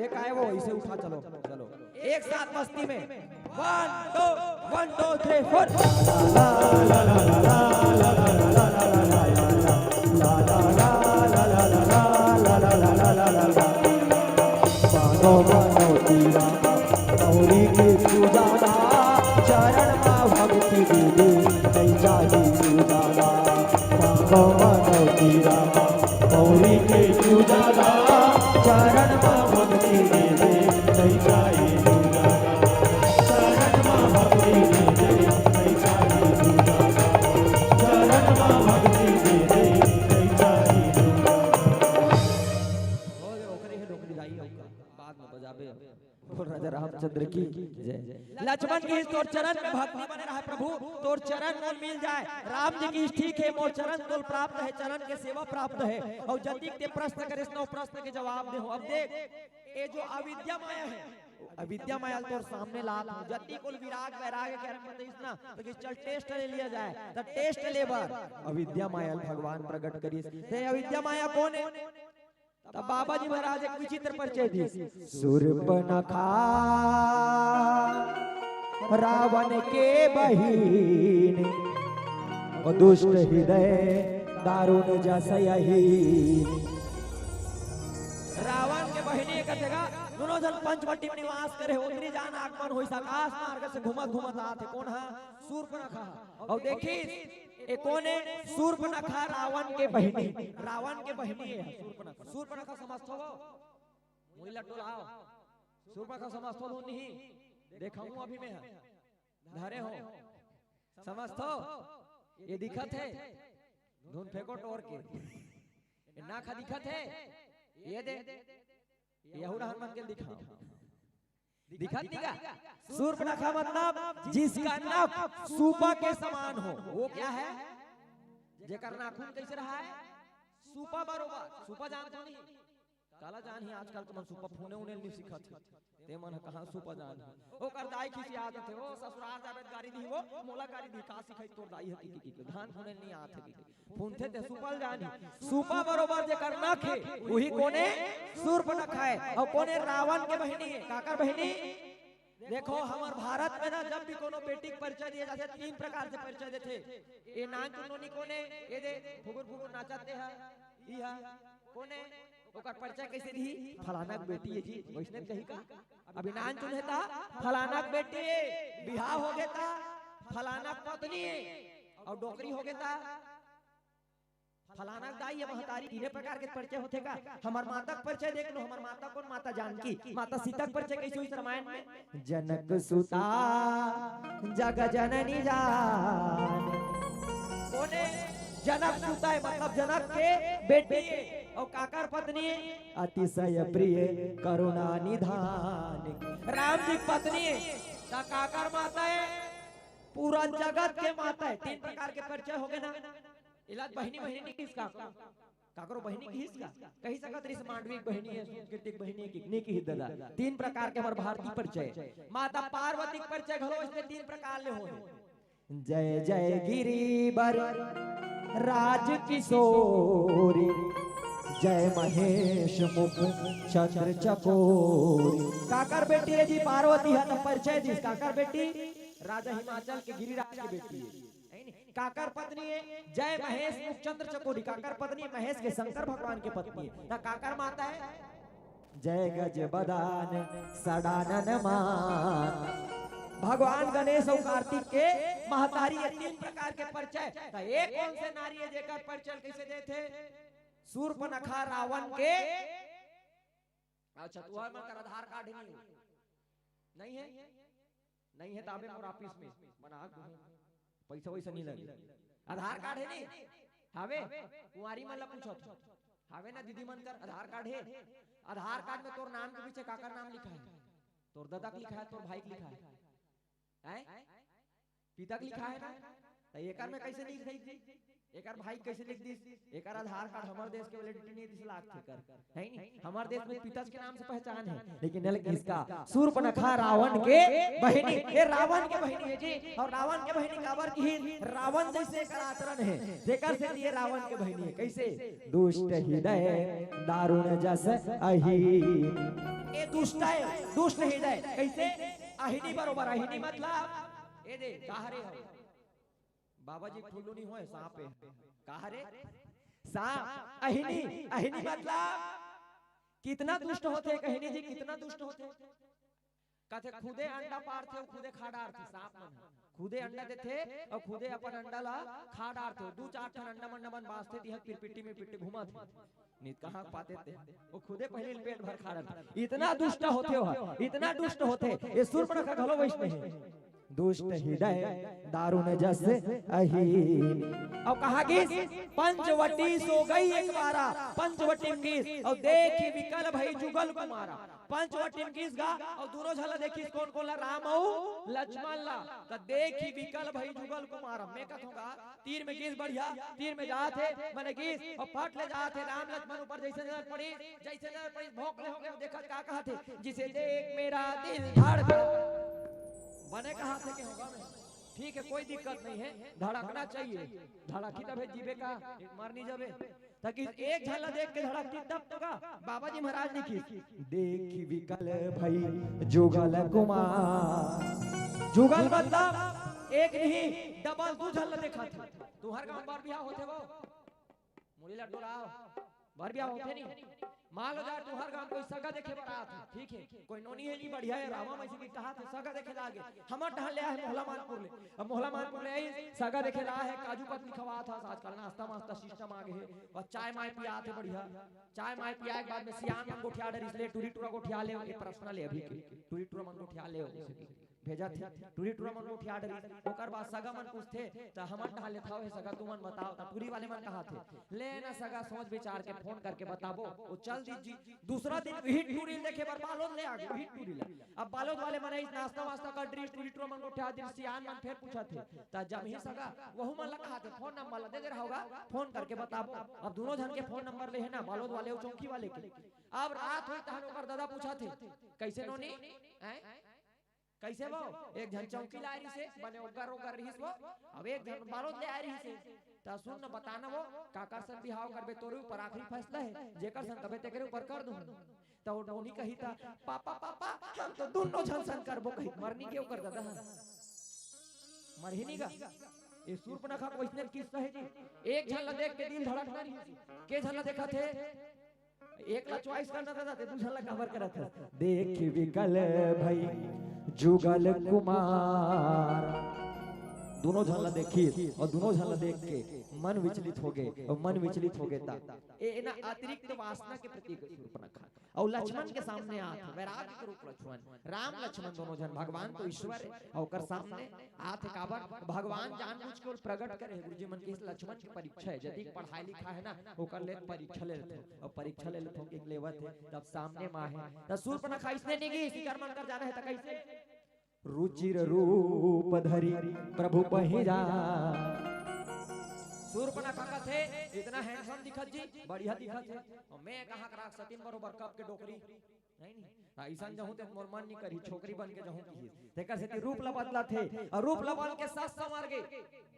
एक आए वो, इसे उठा, चलो, चलो। एक साथ मस्ती में। One, two, one, two, three, four. मानो मनौती रामा, मौरी के पूजा ला, चरण मा भक्ति दे दे, नइ चाही पूजा ला। मानो मनौती रामा, मौरी के पूजा ला, चरण मा भक्ति दे दे, नइ चाही पूजा ला। चरण मा भक्ति दे दे, नइ चाही पूजा ला। चरण मा भक्ति दे दे, नइ चाही पूजा ला। ओकरे हे डोकरी दाई, ओकर बाद में बजाबे। बोल राजा रामचंद्र की जय। लक्ष्मण की तोर चरण में भक्ति बने रहा प्रभु, तोर चरण मोल मिल जाए। राम जी की ठीक है, मोर चरण तोल प्राप्त है, चरण के सेवा प्राप्त है। अउ जतिक ते प्रश्न करेस न, प्रश्न के जवाब दे हो। अब देख, ये जो अविद्या माया है, अविद्या माया तोर सामने लात हो, जतिक कोल विराग वैराग के बारे में बताइस ना, तो कि चल test ले लिया जाए, तो test ले बर अविद्या माया भगवान प्रकट करिस। ते अविद्या माया कौन है? तब बाबा जी महाराज एक विचित्र परिचय दिस। सूर्पनखा रावण के बहिन, ओ दुष्ट हृदय दारुण जस यही। रावण के बहिनी एक जगह दोनों झन पंचवटी में निवास करे, ओतनी जान आगमन होइस, आकाश मार्ग से घूमत घूमत आत हे। कोन हा? सूर्पनखा। अउ देखिस, ए कोन ए? सूर्पनखा, रावण के बहिनी। रावण के बहिनी हे सूर्पनखा। सूर्पनखा समझथो वो? मुड़ी ला टोलाव। सूर्पनखा समझथो धुन नहीं? देखाहूं अभी मैं हा। धरे हो। समझथो? ये दिखत हे? धुन फेंको टोर के। ये नाक हा दिखत हे? ये दे। यहू रहन मन के दिखाओ। दिखत नहीं का? सूर्पनखा मतलब जिसका नख सूपा के समान हो। वो क्या है? जेकर नाखून कैसे रहा है? सूपा बरोबर। सूपा जानथो नहीं? काला जानही, आजकल तो मन सूपा फूने उने नहीं सीखत हे। ते मन ह कहाँ सूपा जानही? ओकर दाई खिसिया जाथे, "ओ ससुरार जाबे त गारी दिही वो, मोला गारी दिही, का सिखाई तोर दाई ह?" कि, कि, कि, धान फूने नहीं आत हे, कि, कि। फूनथे ते सूपा ल जानही। सूपा बरोबर जेकर नख हे, उही कोने? सूर्पनखा हे। अउ कोने? रावण के बहिनी हे। काकर बहिनी? देखो, हमर भारत में ना, जब भी कोनो बेटी के परिचय दिए जाथे, तीन प्रकार से परिचय देथे। ए नान चुन्नोनी कोने? ए दे, फुगुर फुगुर नाचत हे, ई हा। कोने? ओकर परिचय कैसे दिही? फलाना के बेटी हे जी, वैसने कही का? अभी नान चुन्हे ता फलाना के बेटी हे, बिहाव हो गे ता फलाना के पत्नी हे, अउ डोकरी हो गे ता फलाना के दाई या महतारी। तीने प्रकार के परिचय होथे का? हमर माता के परिचय देख लो, हमर माता कोन? माता जानकी। माता सीता के परिचय कैसे होइस रामायण में? जनक सुता जग जननी जान। कोने? जनक सुता हे, मतलब जनक के बेटी हे। अउ काकर पत्नी हे? अतिशय प्रिय करुणा निधान। राम जी के पत्नी हे, त काकर माता हे? पूरा जगत के माता हे। तीन प्रकार के परिचय हो गे ना। इलाज बहिनी, बहिनी नहीं किसका? काकरो बहिनी किहिस का? कहि सकत रहिस मांडवी के बहिनी हे, संस्कृति के बहिनी हे कि नहीं किहिस दादा? तीन प्रकार के हमर भारतीय परिचय। माता पार्वती के परिचय घलो इसने तीन प्रकार ले होय। जय जय गिरिवर राज किशोरी, जय महेश मुख चंद्र चकोरी। काकर बेटी हे जी पार्वती? ह त परिचय दिस। काकर बेटी? राजा हिमाचल के गिरिराज के बेटी हे। हे नी? काकर पत्नी हे? जय महेश मुख चंद्र चकोरी। काकर पत्नी? महेश के शंकर भगवान के पत्नी हे। त काकर माता हे? जय गज बदान सडानन मान। भगवान गणेश अउ कार्तिक के महतारी हे। तीन प्रकार के परिचय। त एक कोन से नारी हे जेकर परिचय कैसे देथे? सूर्पनखा रावण के। अच्छा, तुहर मन कर आधार कार्ड हे नहीं? नहीं हे? नहीं हे त आबे मोर ऑफिस में बना दूं। पैसा वैसा नहीं लगे। आधार कार्ड हे नहीं? हावे? कुंवारी मन ला पूछत हंव। हावे ना दीदी मन कर आधार कार्ड हे? आधार कार्ड में तोर नाम के पीछे काकर नाम लिखा हे? तोर दादा के लिखा हे, तोर भाई के लिखा हे? हैं? पिता के लिखा हे ना? त एकर में कैसे नहीं लिखा हे? एकर भाई कइसे लिख दिस? एकर आधार कार्ड हमर देश के validity नहीं दिस, लागथे कर, है नहीं? हमर देश में पिताजी के नाम से पहचान है, लेकिन नल किसका? सूर्पनखा रावण के बहिनी, ये रावण के बहिनी है जी। और रावण के बहिनी काबर की? रावण जइसे एकर आचरण है, जेकर से ये रावण के बहिनी है। कइसे? दुष्ट हृदय दारुण जस अहीन। ये दुष्ट है, दुष्ट हृदय। कइसे? अहिनी बरोबर। अहिनी मतलब, ए दे, का हरे हो? बाबा जी, ठुल्लू नहीं होय, सांप है। का हरे? सांप। अहिनी, अहिनी मतलब कितना दुष्ट होथे, अहिनी जी, कितना दुष्ट होथे। कथे खुदे अंडा पारथे, खुदे खा डारथे, सांप मन ह। खुदे अंडा देथे और खुदे अपन अंडा ला खा डारथे। दू चार ठन अंडा मंडा मन बांचथे, तिहा पिरपिट्टी में पिट्टी घुमाथे। नित कहाँ पाते ते? वो खुदे पहले पेट भर खा डारथे। इतना दुष्ट होथे हो, इतना दुष्ट होथे। ये सूर्पनखा घलो वइसने हे। दुष्ट हृदय दारुण जस अहीन। अउ कहा गिस, पंचवटी सो गई एक बारा, पंचवटी में गिस, अउ देखि विकल भई जुगल कुमारा। पंचवटी में गिस गा, अउ दूनों झन ला देखिस, कोन कोन ला? राम अउ लक्ष्मण ला। त देखि विकल भई जुगल कुमारा। मैं कथों गा, तीर में गिस बढ़िया, तीर में जात हे, मने गिस, अउ फट ले जात हे। राम लक्ष्मण ऊपर जइसे नजर पड़ी, जइसे नजर पड़ी, भौंक ले होगे, देखत का कहत हे, जिसे देख मेरा दिल धड़का। बने कहत हे के होगा मैं। ठीक है, कोई दिक्कत नहीं है, धड़कना चाहिए, धड़की तभे जीबे का, मर नहीं जाबे। ताकि एक झन ला देख के धड़कती तब तो का। बाबा जी महाराज ने की, देखि विकल भई जुगल कुमार। जुगल मतलब एक नहीं, डबल, दू झन ला देखा थे। तुहर गांव बर बिहाव होथे वो, मुड़ी ला डोलाव, बर बिहाव होथे नहीं। मान लो जा, तुहर गांव कोई सगा देखे बर आत हे, ठीक है, कोई नोनी हे जी, बढ़िया हे, रामा मइसी के कहा थे, सगा देखे ला आगे, हमर डहर ले आए हे मोहला मानपुर ले। अब मोहला मानपुर ले आई, सगा देखे ला आए हे, काजू कतली खवात हस, आजकल नाश्ता मास्ता system आ गे हे, अउ चाय माय पियात हे बढ़िया। चाय माय पियाए के बाद में सियान मन गोठिया डरिस, ले टूरी टूरा गोठिया ले, ये personal हे अभी के, टूरी टूरा मन गोठिया ले, भेजत हे, टूरी टूरा मन गोठिया डरिस। ओकर बाद सगा मन पूछथे, त हमर डहर ले थाव हे सगा, तुमन बताव। त टूरी वाले मन कहाथे, ले ना सगा, सोच विचार के फोन करके बताबो। वो चल दिस जी, दूसरा दिन वही टूरी ल देखे बर बालोद ले आगे, वही टूरी ला। अब बालोद वाले मन आइस, नाश्ता वास्ता कर डरिस, टूरी टूरा मन गोठिया दिस, सियान मन फेर पूछत हे। त जब ही सगा, वहू मन ला कहाथे, फोन नंबर ला दे दे रहा होगा, फोन करके बताबो। अब दूनों झन के फोन नंबर ले हे ना, बालोद वाले अउ चौकी वाले के। अब रात होई तहन ओकर ददा पूछत हे, कइसे नोनी? हैं? कइसे वो? एक झन चौकी ला आए रहिस हे, बने ओकर ओकर रहिस वो, अब एक झन बालोद ले आए रहिस हे। त सुन न, बता न वो, काकर संग बिहाव करबे, तोरे ऊपर आखिरी फैसला हे, जेकर संग कबे तेकरे ऊपर कर दूं। त वो नोनी कही त, पापा, पापा, हम तो दूनों झन संग करबो कही, मरनी के ओकर ददा ह। मरही नहीं गा। ये सूर्पनखा के वइसने किस्सा हे जी। एक झन ला देख के दिल धड़कना नहीं, के झन ला देखत हे? एक ला choice करना था, ते दू झन ला काबर करत हस? देखि विकल भई जुगल कुमार। दूनों झन ला देखिस अउ दूनों झन ला देख के मन विचलित होगे, अउ मन विचलित होगे त ए ना अतिरिक्त वासना के प्रतीक सूर्पनखा। अउ लक्ष्मण के सामने आत हे, वैराग्य के रूप लक्ष्मण, राम लक्ष्मण दूनों झन, भगवान तो ईश्वर हे, अउ ओकर सामने आत हे काबर? भगवान जानबूझ के ओला प्रगट करे हे। गुरुजी मन कहिस लक्ष्मण के परीक्षा हे, जतिक पढ़ाई लिखा हे ना, ओकर ले परीक्षा ले लेथों, अउ परीक्षा ले लेथों के लेवत हे, तब सामने मा हे, त सूर्पनखा अइसने नहीं गिस, शिकार मन कर जाना हे त कइसे? रुचिर रूप धरि प्रभु पहिरा। सूर्पनखा कथे, इतना handsome दिखत जी, बढ़िया दिखत हे, अउ मैं कहाँ के राक्षसिन बरोबर कब के डोकरी, नहीं, नहीं। हाँ, अइसन जहूं ते मोर मन नहीं करही, छोकरी बन के जहूं किहिस। तेकर सेती रूप ला बदलत हे, अउ रूप ला बदल के सज संवर गे।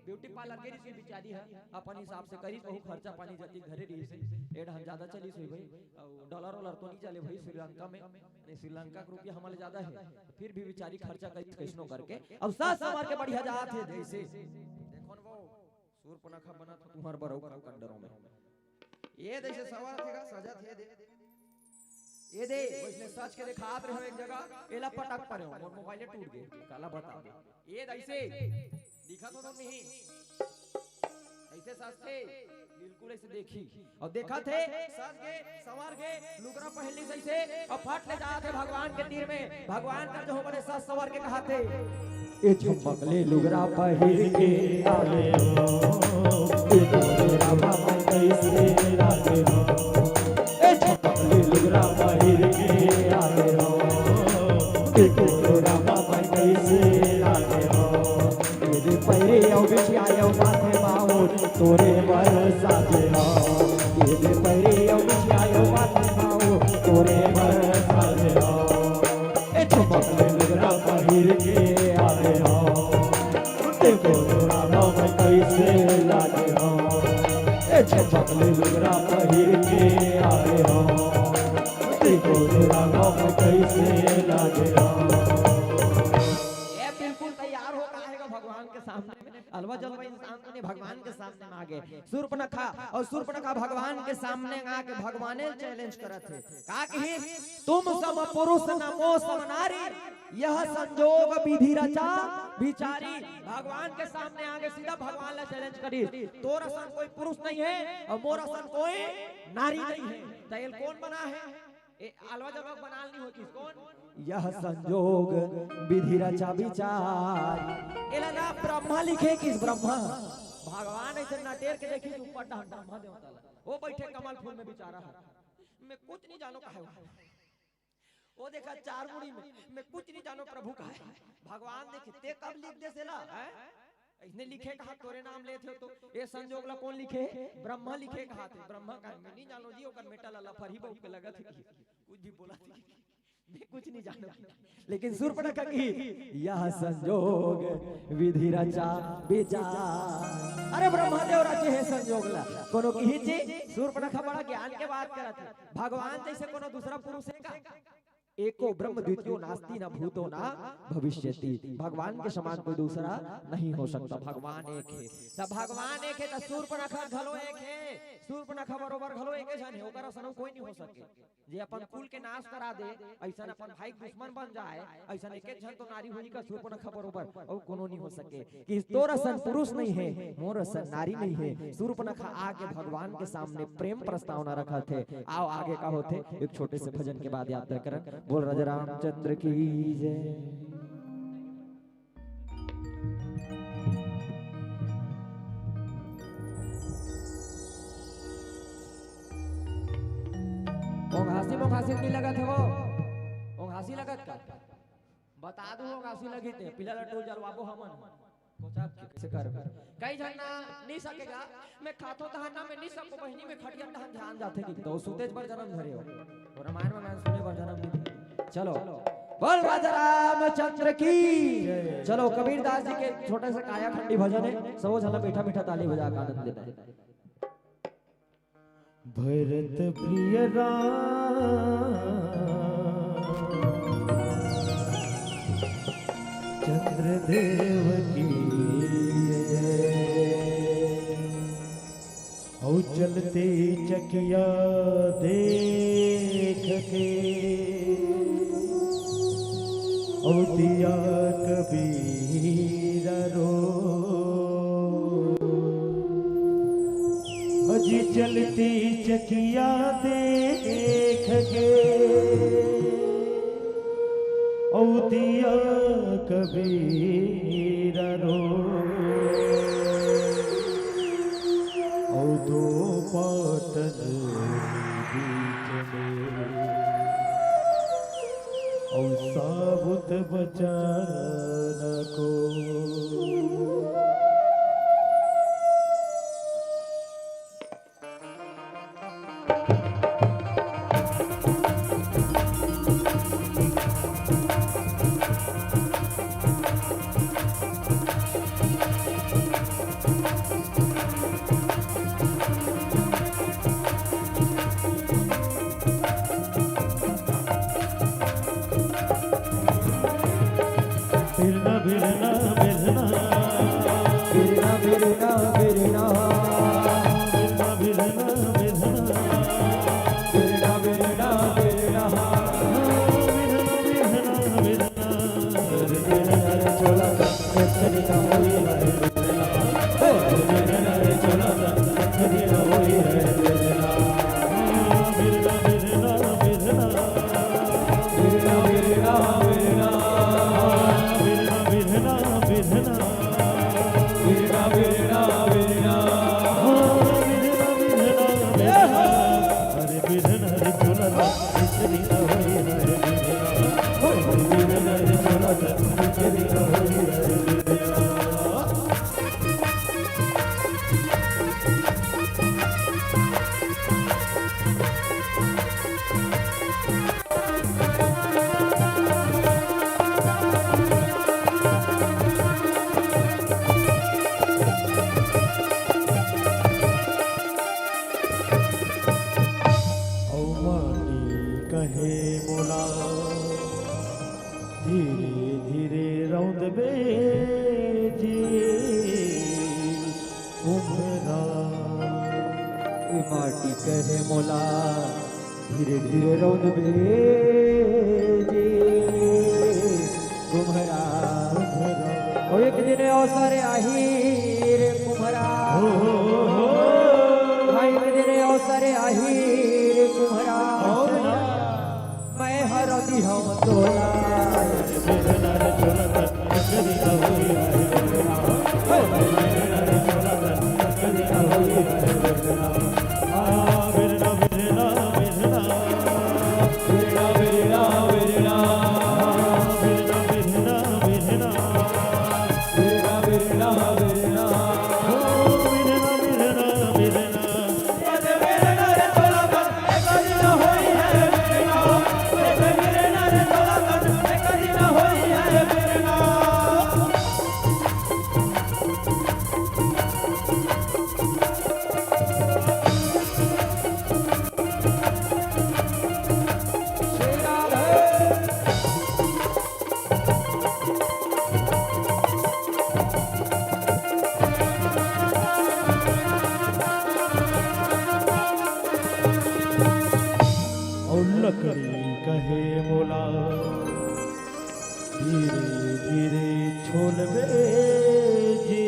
Beauty parlour गे रहिस बिचारी ह, अपन हिसाब से करिस, बहू खर्चा पानी जतिक घरे रहिस हे। ए ढंग ज्यादा चलिस होही भाई, अउ dollar वॉलर तो नहीं चले भाई श्रीलंका में, नहीं, श्रीलंका के रुपया हमर ले ज्यादा हे, फिर भी बिचारी खर्चा करिस कइसनो करके, अउ सज संवर के बढ़िया जात हे जइसे। देखो न वो, सूर्पनखा बनत हो तुंहर बर अउ का कंडरो में। ए दे अइसे सजत हे गा, सजत हे दे। ए दे, वइसने सज के देखात रहे हो एक जगह, एला पटक परे हो, मोर मोबाइल टूट गे, काला बता दे। ए दे अइसे, दिखत हो तुम नहीं? अइसे सजथे, बिल्कुल अइसे देखी। अउ देखत हे, सज गे, संवर गे, लुगरा पहिर लिस अइसे, अउ फट ले जात हे भगवान के तीर में। भगवान कर जहूं बने सज संवर के कहाथे, ए झपकले लुगरा पहिर के आवे हो, ए तोरे रामा मन कइसे लागे हो। ए झपकले लुगरा पहिर के आवे हो, ए तोरे रामा मन कइसे लागे हो। ए दे पैरे अउ बिछिया अउ माथे मा तोरे बर साजे हव, ये दे पैरी अउ बिछिया अउ बात खाओ, तोरे बर साजे हव। ए चमक ले लुगरा पहिर के आए हव, देखो तोरा गाँव में कैसे लागे हव। ए चमक ले लुगरा पहिर के आए हव, देखो तोरा गाँव में कैसे लागे हव। ए बिल्कुल तैयार हो काहे का भगवान के सामने। अलवा जलवा इंसान तो नहीं, भगवान के सामने मांगे। सूर्पनखा अउ सूर्पनखा भगवान के सामने आके भगवाने चैलेंज करत हे। का कही? "तुम सम पुरुष न मो सम नारी, यह संजोग विधि रचा बिचारी।" भगवान के सामने आके सीधा भगवान ला चैलेंज करी, "तोर असन कोई पुरुष नहीं है अउ मोर असन कोई नारी नहीं है।" त एला कोन बना है? ए, अलवा जलवा बनाल नहीं होतिस कोन? "यह संजोग विधि रचा बिचारी।" एला ना ब्रह्मा लिखे किस, ब्रह्मा। भगवान ऐसे नटेर के देखिस ऊपर डहन ब्रह्मा देवता ला। वो बैठे कमल फूल में बिचारा है। "मैं कुछ नहीं जानो काहे हो।" वो देखा चार मुड़ी में, "मैं कुछ नहीं जानो प्रभु काहे।" भगवान देखे, "ते कब लिख दे सेला, हैं?" इसने लिखे कहा तोरे नाम लेथे तो, ए संजोग ला कोन लिखे? ब्रह्मा लिखे कहा थे। ब्रह्मा कहा, "मैं नहीं जानो जी, ओकर मेटा ला लफरही बहू के लगत है कि कुछ भी बोला थी, मैं कुछ नहीं जानो।" लेकिन सूर्पनखा कही, "यह संजोग विधि रचा बिचार।" अरे ब्रह्मा देव रचे हे संजोग ला, कोनो कही जी? सूर्पनखा बड़ा ज्ञान के बात करत हे। भगवान जैसे कोनो दूसरा पुरुष है का? "एको ब्रह्म द्वितीयो नास्ति न भूतो न भविष्यति।" भगवान के समान कोई दूसरा नहीं हो सकता, भगवान एक है। त भगवान एक है त सूर्पनखा घलो एक है, सूर्पनखा बरोबर घलो एक झन है, ओकर असन कोई नहीं हो सके। जे अपन कुल के नाश करा दे, ऐसन अपन भाई के दुश्मन बन जाए, ऐसन एक एक झन तो नारी होही का सूर्पनखा बरोबर, अउ कोनो नहीं हो सके। कि तोर असन पुरुष नहीं है, मोर असन नारी नहीं है। सूर्पनखा आके भगवान के सामने प्रेम प्रस्तावना रखत हे। आओ आगे का होथे, एक छोटे से भजन के बाद यात्रा करन। बोल राजा रामचंद्र की जय। ओंघासी मोंघासी नहीं लगत हे वो, ओंघासी लगत का? बता दू, ओंघासी लगी ते, पीला लड्डू जलवाबो हमन। कोचा कैसे करबे? कई झन ना नहीं सकेगा, मैं खाथो तहन ना, मैं नहीं सको बहिनी, मैं खटिया तहन ध्यान जाथे कि तो सुतेज बर जन्म धरे हो। और रामायण में मैं सुने बर जन्म नहीं थे। चलो, बोल राजा रामचंद्र की। चलो, कबीरदास जी के छोटे से कायाखंडी भजन है, सबो झन ला मीठा मीठा ताली बजा के आनंद लेना है। भरत प्रिय राम चंद्र देव की जय। औ चलते चकिया देख के, औ दिया कबीर रो। अजी चलती चकिया देख के, औ दिया कबीर रो। औ दो पाटन बीच में, औ साबुत बचाना को। बिरना, बिरना, बिरना। बिरना, बिरना, बिरना। बिरना, बिरना, बिरना। बिरना, बिरना, बिरना। बिरना, बिरना, बिरना। हे मोला धीरे धीरे रौंदबे जी कुम्हरा। ओ एक दिन अवसर आही रे कुम्हरा। हाँ, एक दिन अवसर आही रे कुम्हरा। मैं हरदी हम तोला। अउ लकड़ी कहे मोला, धीरे धीरे छोलबे जी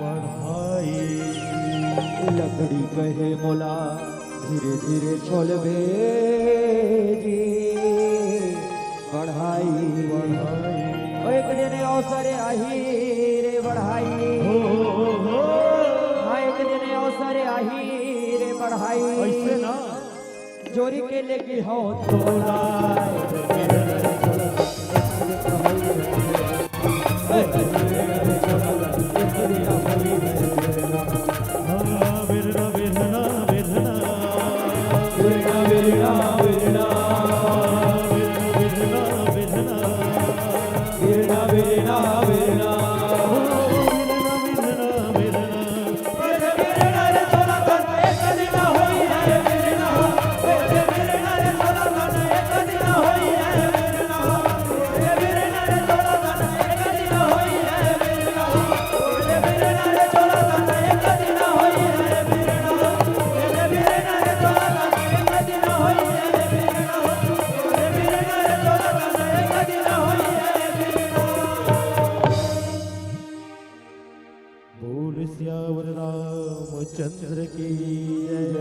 बढ़ाई। लकड़ी कहे मोला, धीरे धीरे छोलबे जी बढ़ाई। ओ एक दिन अवसर आही रे बढ़ाई। हो, हो, हो। हाँ, एक दिन अवसर आही रे बढ़ाई। ऐसे ना। जोरी के लेके हो तोला। बोल सियावर रामचंद्र की जय।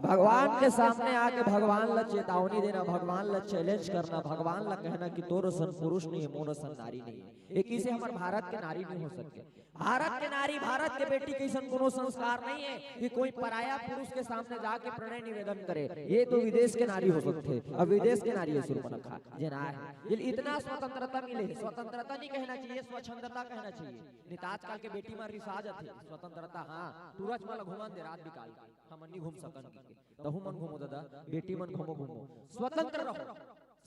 भगवान के सामने आके भगवान ला चेतावनी देना, भगवान ला चैलेंज करना, भगवान ला कहना कि तोर असन पुरुष नहीं है, मोर असन नारी नहीं है। एक ही से हमर भारत के नारी नहीं हो सकते। भारत के नारी, भारत के बेटी के अइसन कोनो संस्कार नहीं है कि कोई पराया पुरुष के सामने जाके प्रणय निवेदन करे। ये तो विदेश के नारी हो सकते, अब विदेश के नारी है सूर्पनखा। जेन आय हे, इतना स्वतंत्रता मिले हे, स्वतंत्रता नहीं कहना चाहिए, स्वच्छंदता कहना चाहिए। नहीं तो आजकल के बेटी मन रिसा जाथे, स्वतंत्रता, हाँ, टूरा चुमा ला घुमान दे रात बिकाल के, हमन नहीं घूम सकन के। तहू मन घूमो दादा, बेटी मन घूमो, घूमो, स्वतंत्र रहो,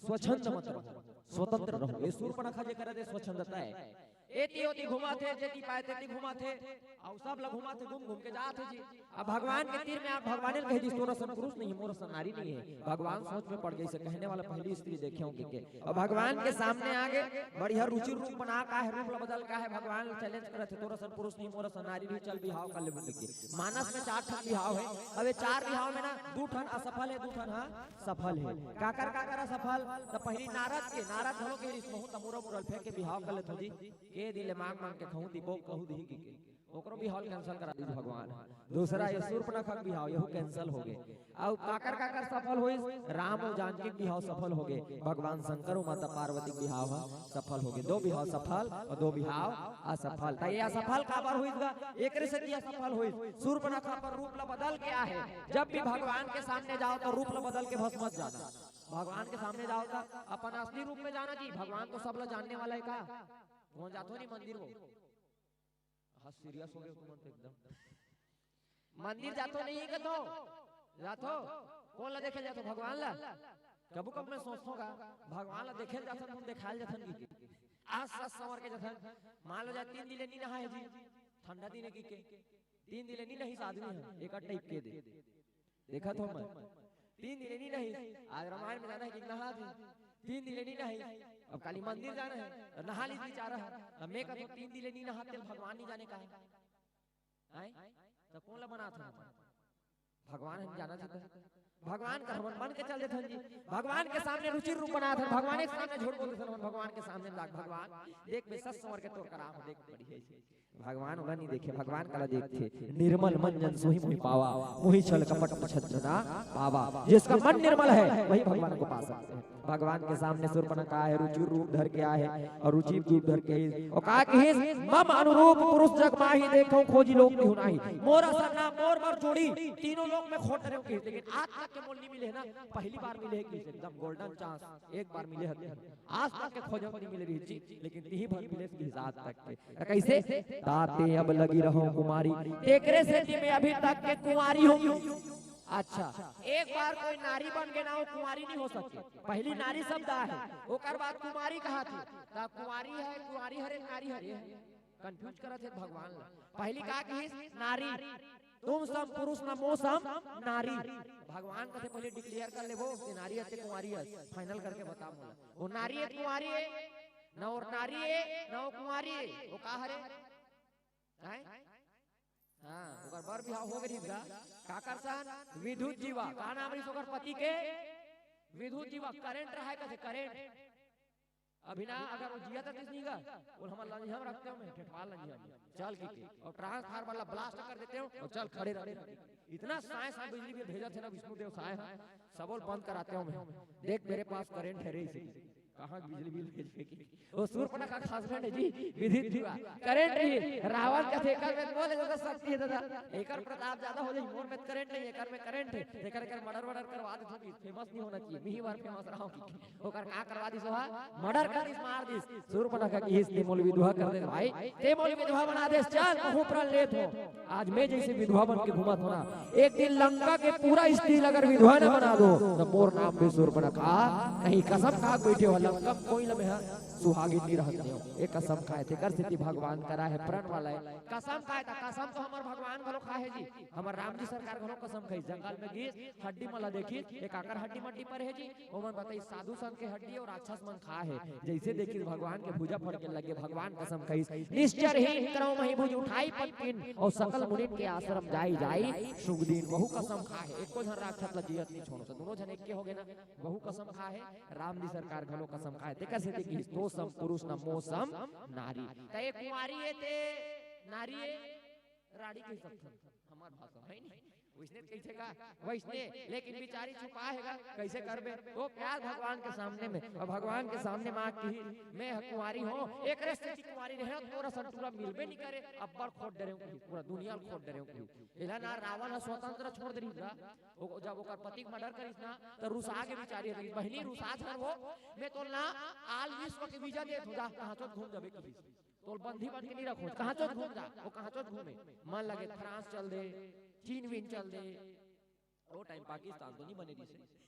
स्वच्छंद मत रहो, स्वतंत्र रहो। ये सूर्पनखा जे करा दे स्वच्छंदता है। एती ओती घुमाथे, जेती पाए तेती घुमाथे, अउ सब ला घुमाथे, घूम घूम के जाथे जी। अब भगवान के तीर में आप भगवान ने कह दी, "तोर असन पुरुष नहीं, मोर असन नारी नहीं है।" भगवान सोच में पड़ गई से कहने वाला पहली स्त्री देखे होंगे के। अब भगवान के सामने आगे बढ़िया रुचि रूप बना का है, रूप ला बदल का है, भगवान चैलेंज करत हे, "तोर असन पुरुष नहीं, मोर असन नारी नहीं, चल बिहाव कर ले" बोल के। मानस में चार ठन बिहाव है, अब ये चार बिहाव में ना दू ठन असफल है, दू ठन हाँ सफल है। काकर काकर असफल? त पहली नारद के, नारद घलो के रिस महू तमुरा मुरल फेंक के बिहाव कर लेथो जी। के दिन ले मांग मांग के खाहूं, दीपो कहूं दिही की के। ओकरो बिहाव कैंसिल करा दीस भगवान। दूसरा ये सूर्पनखा के बिहाव, यहू कैंसिल हो गे। अउ काकर काकर सफल होइस? राम अउ जानकी के बिहाव सफल हो गे। भगवान शंकर अउ माता पार्वती के बिहाव ह सफल हो गे। दो बिहाव सफल अउ दो बिहाव असफल। त ये असफल काबर होइस गा? एकरे सेती असफल होइस। सूर्पनखा अपन रूप ला बदल के आहे। जब भी भगवान के सामने जाओ तो रूप ला बदल के बस मत जाना। भगवान के सामने जाओ तो अपन असली रूप में जाना जी। भगवान तो सब ला जानने वाला है का? वहां जाथो नहीं मंदिर वो। हाँ, सीरियस हो गए तुमन तो एकदम। मंदिर जाथो नहीं है कथो? जाथो? कौन ला देखे जाथो? भगवान ला? कभू कभू मैं सोचथों का, भगवान ला देखे जाथन, हम देखाल जाथन की के। आस सास संवर के जाथन। मान लो जा तीन दिन ले नी नहाए जी, ठंडा दिन है की के। तीन दिन ले नी नही आदमी है, एक टाइप के दे। देखा थो मैं। तीन दिन ले नी नही, आज रामायण में जाना है कि नहा दे। तीन दिन ले नी नहाइस। अब काली मंदिर जाना हे, त नहा लीस बेचारा ह। अब मैं कथों तीन दिन ले नी नहाते, भगवान नहीं जाने का हे। आय? त कोन ला बनात हन? भगवान हम जानत हन। भगवान का हमन मन के चल देथन जी। भगवान के सामने रुचिर रूप बनात हन, भगवान के सामने झूठ बोल देथन, हमन भगवान के सामने लाग, भगवान देख बे, सच संवर के तोर करा हो, देख बढ़िया हे। भगवान ओला नहीं देखे, भगवान काला देखथे? निर्मल मन जन सोही मोहि पावा, मोहि छल कपट छल न पावा। जिसका मन निर्मल है, वही भगवान को पा सकते हैं। भगवान के सामने सूर्पनखा हे, रुचिर रूप धर के आए हे, अउ रुचिर रूप धर के हे, अउ का कहिस, "मम अनुरूप पुरुष जग माही, देखो खोजी लोक बिहु नाही।" मोर असन ना, मोर बर जोड़ी तीनों लोक में खोज डरेंव कहिस, लेकिन आज तक के मोला नहीं मिले हे ना, पहली बार मिले हे कहिस, एकदम golden chance, एक बार मिले हे। आज तक के खोजत नहीं मिले रहिस जी, लेकिन तिही भर मिले कहिस आज तक के। त कइसे? "ताते अब लगी रहंव कुमारी, तेकरे सेती मैं अभी तक के कुंवारी हंव।" अच्छा, एक बार कोई नारी बन के ना हो, कुंवारी नहीं हो सकती। पहली नारी शब्द आए, ओकर बाद कुमारी कहाथे। त कुंवारी हे, कुंवारी हरे, नारी हरे, confuse करत हे भगवान ला। पहली का कहिस? नारी। "तुम सम पुरुष न मो सम नारी।" भगवान कथे पहली declare कर लेबो कि नारी हे ते कुंवारी हे, final करके बता मोला। वो नारी हे, कुंवारी हे, ना वो नारी हे, ना वो कुंवारी हे, वो का हरे? हैं? हाँ, ओकर बर बिहाव हो गए रहिस गा। काकर सन? विद्युत जीवा। का नाम रहिस ओकर पति के? विद्युत जीवा। Current रहाय कथे, current। अभी ना, अगर वो जियत रहितिस नहीं गा, वो हमर लंजिया में रखतेंव मैं, ठेठवाल लंजिया में। चल के, के। अउ transformer ला blast कर देतेंव, अउ चल खड़े रह। इतना साय साय बिजली बिल भेजत हे ना विष्णुदेव साय, सबो ल बंद करातेंव मैं। देख, मेरे पास current है रे, इसे कहाँ बिजली बिल भेजबे के? वो सूर्पनखा के husband हे जी, विद्युत जीवा। Current रहिस, रावण कथे, "एकर में मोर ले ज्यादा शक्ति हे दादा, एकर प्रताप ज्यादा हो जाही, मोर में current नहीं, एकर में current हे, एकर, एकर murder वर्डर करवा देथंव, famous नहीं होना चाहिए, मिही बार famous रहंव।" ओकर का करवा दिस ओहा? Murder कर दिस, मार दिस। सूर्पनखा कहिस, "ते मोला विधवा कर दे भाई, ते मोला विधवा बना देस, चल, महूं प्रण लेत हंव।" आज मैं जइसे विधवा बन के घूमत हंव ना, एक दिन लंका के पूरा स्त्री ल अगर विधवा न बना दो, त मोर नाम भी सूर्पनखा नहीं। कसम खा के बइठे हंव, लंका म कोई ल मैं ह सुहागिन नहीं रहन देंव। ए कसम खाय, तेकर सेती भगवान करा हे प्रण वाला हे। कसम खाय, त कसम तो हमर भगवान घलो खाय हे जी। हमर राम जी सरकार घलो कसम खाइस, जंगल में गिस, हड्डी मन ला देखिस, ए काकर हड्डी मड्डी परे हे जी? ओमन बताइस, "साधु संत के हड्डी अउ राक्षस मन खाय हे।" जइसे देखिस भगवान के भुजा फड़के लगे, भगवान कसम खाइस, "निश्चर ही करंव मही भुज उठाई पग कीन, अउ सकल मुनिन के आश्रम जाई जाई शुग दीन।" वहू कसम खाय हे, एको झन राक्षस ला जियत नहीं छोड़ंव। त दूनों झन एके हो गे ना, वहू कसम खाय हे, राम जी सरकार घलो कसम खाय हे। तेकर सेती कहिस, "तो सम पुरुष न मो सम नारी।" त ए कुंवारी हे ते नारी हे, राड़ी कहि सकथन, हमर भाषा हे नहीं। वइसने कहिथे का? वइसने, लेकिन बिचारी छुपा हे गा, कइसे करबे? वो प्यार भगवान के सामने में, अउ भगवान के सामने माँ कहिस, "मैं ह कुंवारी हंव, एकरे सेती कुंवारी रहेंव, तोर असन टूरा मिलबे नहीं करे, अब्बड़ खोज डरेंव कहिस, पूरा दुनिया ल खोज डरेंव कहिस।" एला ना रावण ह स्वतंत्र छोड़ दे रहिस ना, वो जब ओकर पति के murder करिस ना, त रुसा के बिचारी ह कहिस, "बहिनी रुसा झन वो, मैं तोला ना all विश्व के visa देत हंव, जा कहां चोत घूम जाबे कहिस।" तोला बंदी बन के नहीं रखंव, कहां चोत घूम जा, वो कहां चोत घूमे, मन लगे फ्रांस चल दे, चीन वीन चल दे। वो time पाकिस्तान तो नहीं बने रहिस हे।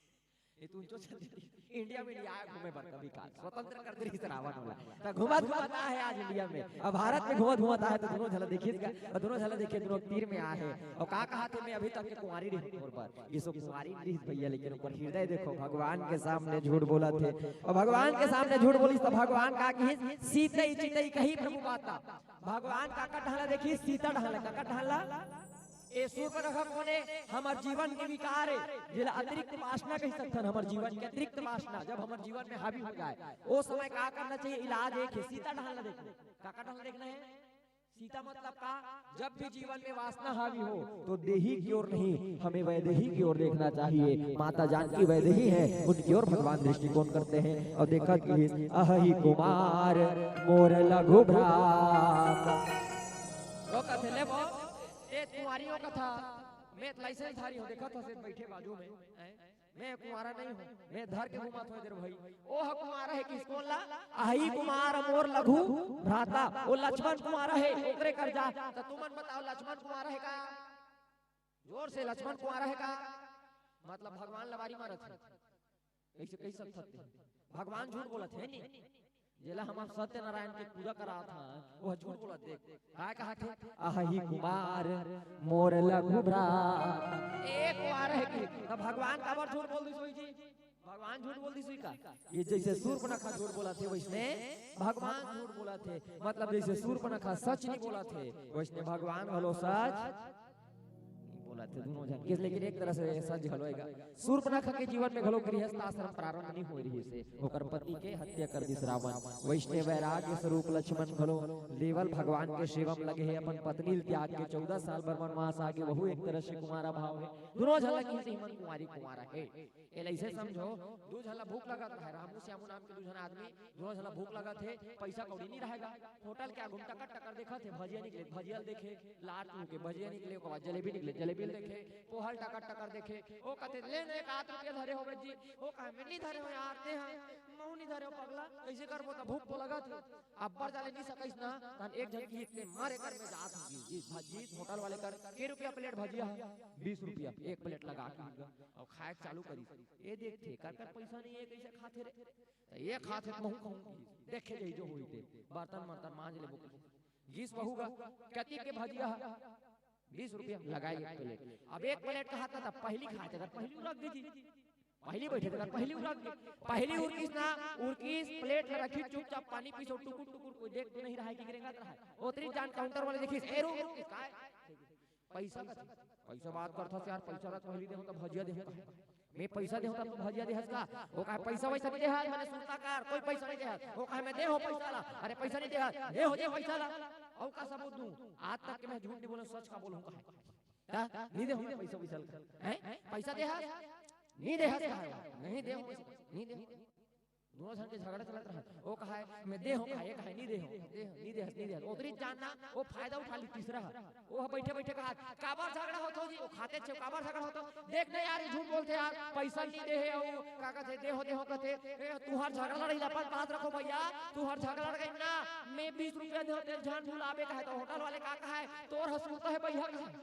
ए तुंचो चल दे, इंडिया में नहीं आय घूमे बर कभी काल, स्वतंत्र कर दे रहिस रावण वाला। त घूमत घूमत आय हे आज इंडिया में, अब भारत में घूमत घूमत आय हे, त दूनों झन ला देखिस गा, अउ दूनों झन ला देखे, दूनों तीर में आय हे। अउ का कहाथे, "मैं अभी तक के कुंवारी रहेंव तोर बर।" ए सो कुंवारी नहीं रहिस भैया, लेकिन ओकर हृदय देखो, भगवान के सामने झूठ बोलत हे। अउ भगवान के सामने झूठ बोलिस त भगवान का कहिस, "सीतई चितई कही प्रभु बाता।" भगवान काकर डहन ला देखिस, सीता डहन ला। काकर डहन ला? ए सूर्पनखा कोन हे? हमर जीवन के विकार हे, जेला अतिरिक्त वासना कहि सकथन, हमर जीवन के अतिरिक्त वासना जब हमर जीवन में हावी हो जाए, ओ समय का करना चाहिए? इलाज एक हे, सीता डहन ला देखना। काकर डहन ला देखना हे? सीता मतलब का? जब भी जीवन में वासना हावी हो, तो देही की ओर नहीं, हमें वैदेही की ओर देखना चाहिए। माता जानकी वैदेही है, उनकी ओर भगवान दृष्टिकोण करते हैं। अउ देखत कहिस, "अहही कुमार मोर लघु भ्राता।" ओ कथे, "ले बो, ए कुंवारी ओ कथा, मैं त license धारी हंव, देखत हस बइठे बाजू में, हैं? मैं कुंवारा नहीं हंव, मैं धर के घूमत हंव इधर भाई।" ओ ह कुंवारा हे कहिस, कोन ला? "अहही कुमार मोर लघु भ्राता।" ओ लक्ष्मण कुंवारा हे, ओकरे कर जा। त तुमन बताओ, लक्ष्मण कुंवारा हे का? जोर से, लक्ष्मण कुंवारा हे का? मतलब भगवान ल बारी मारत हे। कइसे कहि सकथस ते? भगवान झूठ बोलत हे नहीं? जेला हमर सत्यनारायण के पूजा करात हन, वो झूठ बोलत हे। देख, काय कहाथे? "अहही कुमार मोर लघु भ्राता।" ए कुंवारा हे कहिस, त भगवान काबर झूठ बोल दिस होही जी? भगवान झूठ बोल दिस का? ये जैसे सूर्पनखा झूठ बोलथे, वैसने भगवान झूठ बोलथे। मतलब, जैसे सूर्पनखा सच नहीं बोलथे, वैसने भगवान घलो सच नहीं बोलथे। दोनों झन के, लेकिन एक तरह से सच घलो हे गा। सूर्पनखा के जीवन में घलो गृहस्थ आश्रम प्रारंभ नहीं होय रहिस हे। ओकर पति के हत्या कर दिस रावण। वैसने वैराग्य स्वरूप लक्ष्मण घलो केवल भगवान के सेवा म लगे हे। अपन पत्नी ल त्याग के चौदह साल बर वनवास आगे, वहू एक तरह से कुंवारा भाव हे। दोनों झन लगे हे, मन कुंवारी कुंवारा हे। एला अइसे समझो, दू झन ला भूख लगत हे, रामू श्यामू नाम के दू झन आदमी, दू झन ला भूख लगत हे, पइसा कौड़ी नहीं रहेगा। होटल के आगू म टकर टकर देखत हे, भजिया निकले, भजिया ल देखे, लाट मुँह के भजिया निकले, ओकर बाद जलेबी निकले, जलेबी ल देखे, पोहा ल टकर टकर देखे, ओ कथे, "ले न, एक आध रुपया धरे हो बे जी?" ओ कहे, "मैं नहीं धरे हो यार, ते हा, महू नहीं धरे हो पगला, कइसे करबो त भूख तो लगत हे।" अब्बर जाले नहीं सकइस ना, तहन एक झन किहिस, "ते मारे कर में जात हूँ जी, जी, भा-, जी, होटल वाले कर, के रुपया प्लेट भजिया हे?" "बीस रुपया।" एक प्लेट लगा के अउ खाए चालू करिस। ए देख थे, कर कर पइसा नहीं हे, कइसे खाथे रे? त ए खाथे त महू खाहूँ किहिस। देखे जाही जो होही ते। बर्तन मर्तन मांज लेबो कहिस। गिस वहू गा, "कति के भजिया हे?" "बीस रुपया।" लगाए एक प्लेट। अब एक प्लेट कहा था, तब पहली खाए थे, अगर पहली उरक गे जी। पहली बैठे थे, अगर पहली उरक गे। पहली उरकिस ना, उरकिस, प्लेट ल रखिस चुपचाप, पानी पीस अउ टुकुर टुकुर, कोई देख तो नहीं रहा है कि रेंगत रहा है। ओतरी जान काउंटर वाले देखिस, "ए रुक, रुक, काय?" पइसा कथे, "पइसा बात करथस यार, पइसा ला पहली देहूँ त भजिया देहूँ कहे। मैं पइसा देहूँ त तू भजिया देहस का?" ओ कहे, "पइसा वइसा नहीं देहस, मैंने सुरता कर, कोई पइसा नहीं देहस।" ओ कहे, "मैं देहूँ पइसा ला।" "अरे पइसा नहीं देहस।" "देहूँ, देहूँ पइसा ला।" अउ का सबूत दूँ? आज तक के मैं झूठ नहीं बोलूँ, सच का बोलूँ कहे। का? नहीं देहूँ मैं पइसा वइसा ला। हैं? पइसा देहस? नहीं देहस कहे। नहीं देहूँ, नहीं देहूँ। दोनों झन के झगड़ा चलत रहा। ओ कहे, "मैं देहूँ," कहे, कहे, "नहीं देहूँ, देहूँ, नहीं देहस, नहीं देहस।" ओतरी जान ना, ओ फायदा उठा ली तीसरा। ओ ह बैठे बैठे कहा, "काबर झगड़ा होत हो जी?" ओ खाते छे, "काबर झगड़ा होत हो?" "देख ना यार, ये झूठ बोलथे यार, पइसा नहीं देहे, अउ का कथे, देहूँ, देहूँ कथे।" "ए, तुँहर झगड़ा लड़ई ला अपन पास रखो भइया, तुँहर झगड़ा लड़ई ना, मैं बीस रुपया देहूँ, तेला झन भुलाबे," कहे। त होटल वाले का कहे, "तोर ह सुरता हे भइया," कहे,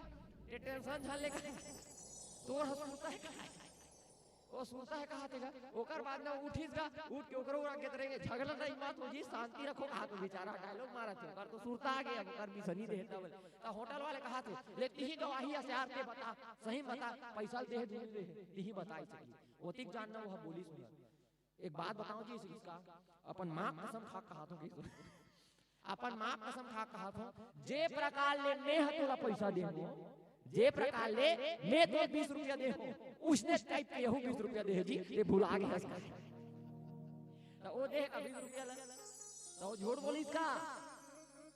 "ये टेंशन झन ले," कहे, "तोर ह सुरता हे," कहे। ओ सुरता हे कहा थे गा, ओकर बाद ना उठिस गा, उठ के ओकरो उरा के तरे झगड़ा नहीं मत हो जी, शांति रखो कहा तो बेचारा डायलॉग मारत हे, ओकर तो सुरता आ गया, ओकर भी सनी देहता बोले। त होटल वाले कहा थे, "ले तिही गवाही अस यार, ते बता, सही बता, पइसा दे दे, तिही बताई सकी।" ओतिक जान ना वो बोलिस। एक बात बताओ जी, इसका अपन माँ कसम खा कहा तो, अपन माँ कसम खा कहा तो, जे प्रकार ले मैं ह तोला पइसा देहूँ, जे प्रकार ले मैं तो बीस रुपया देहूँ, उसने टाइप के यहू बीस रुपया देहे जी, ये भुला गया इसका। त ओ देहे का बीस रुपया ला, त ओ झूठ बोलिस का?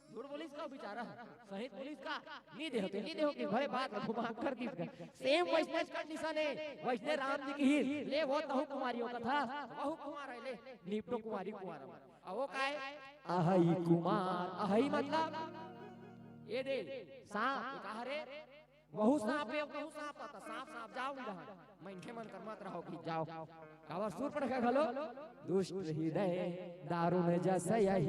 झूठ बोलिस का बेचारा? सही बोलिस का? नहीं देहूँ, नहीं देहूँ कि भले बात घुमा कर दिस का। सेम वइसने कंडीशन हे, वइसने राम जी किहिस, "ले वो तहु कुंवारी हो कथा, वहू कुंवार हे, ले निपटो कुंवारी कुंवार।" अउ ओ काय? अहई कुमार, अहई मतलब ये दे, सांप, ये कहा रे? वहू सांप हे, वहू सांप आता, सांप, सांप, जाओ इहाँ। मनखे मन कर मत रहो कि जाओ। काबर सूर्पनखा घलो दुष्ट हृदय दारुण जस यही।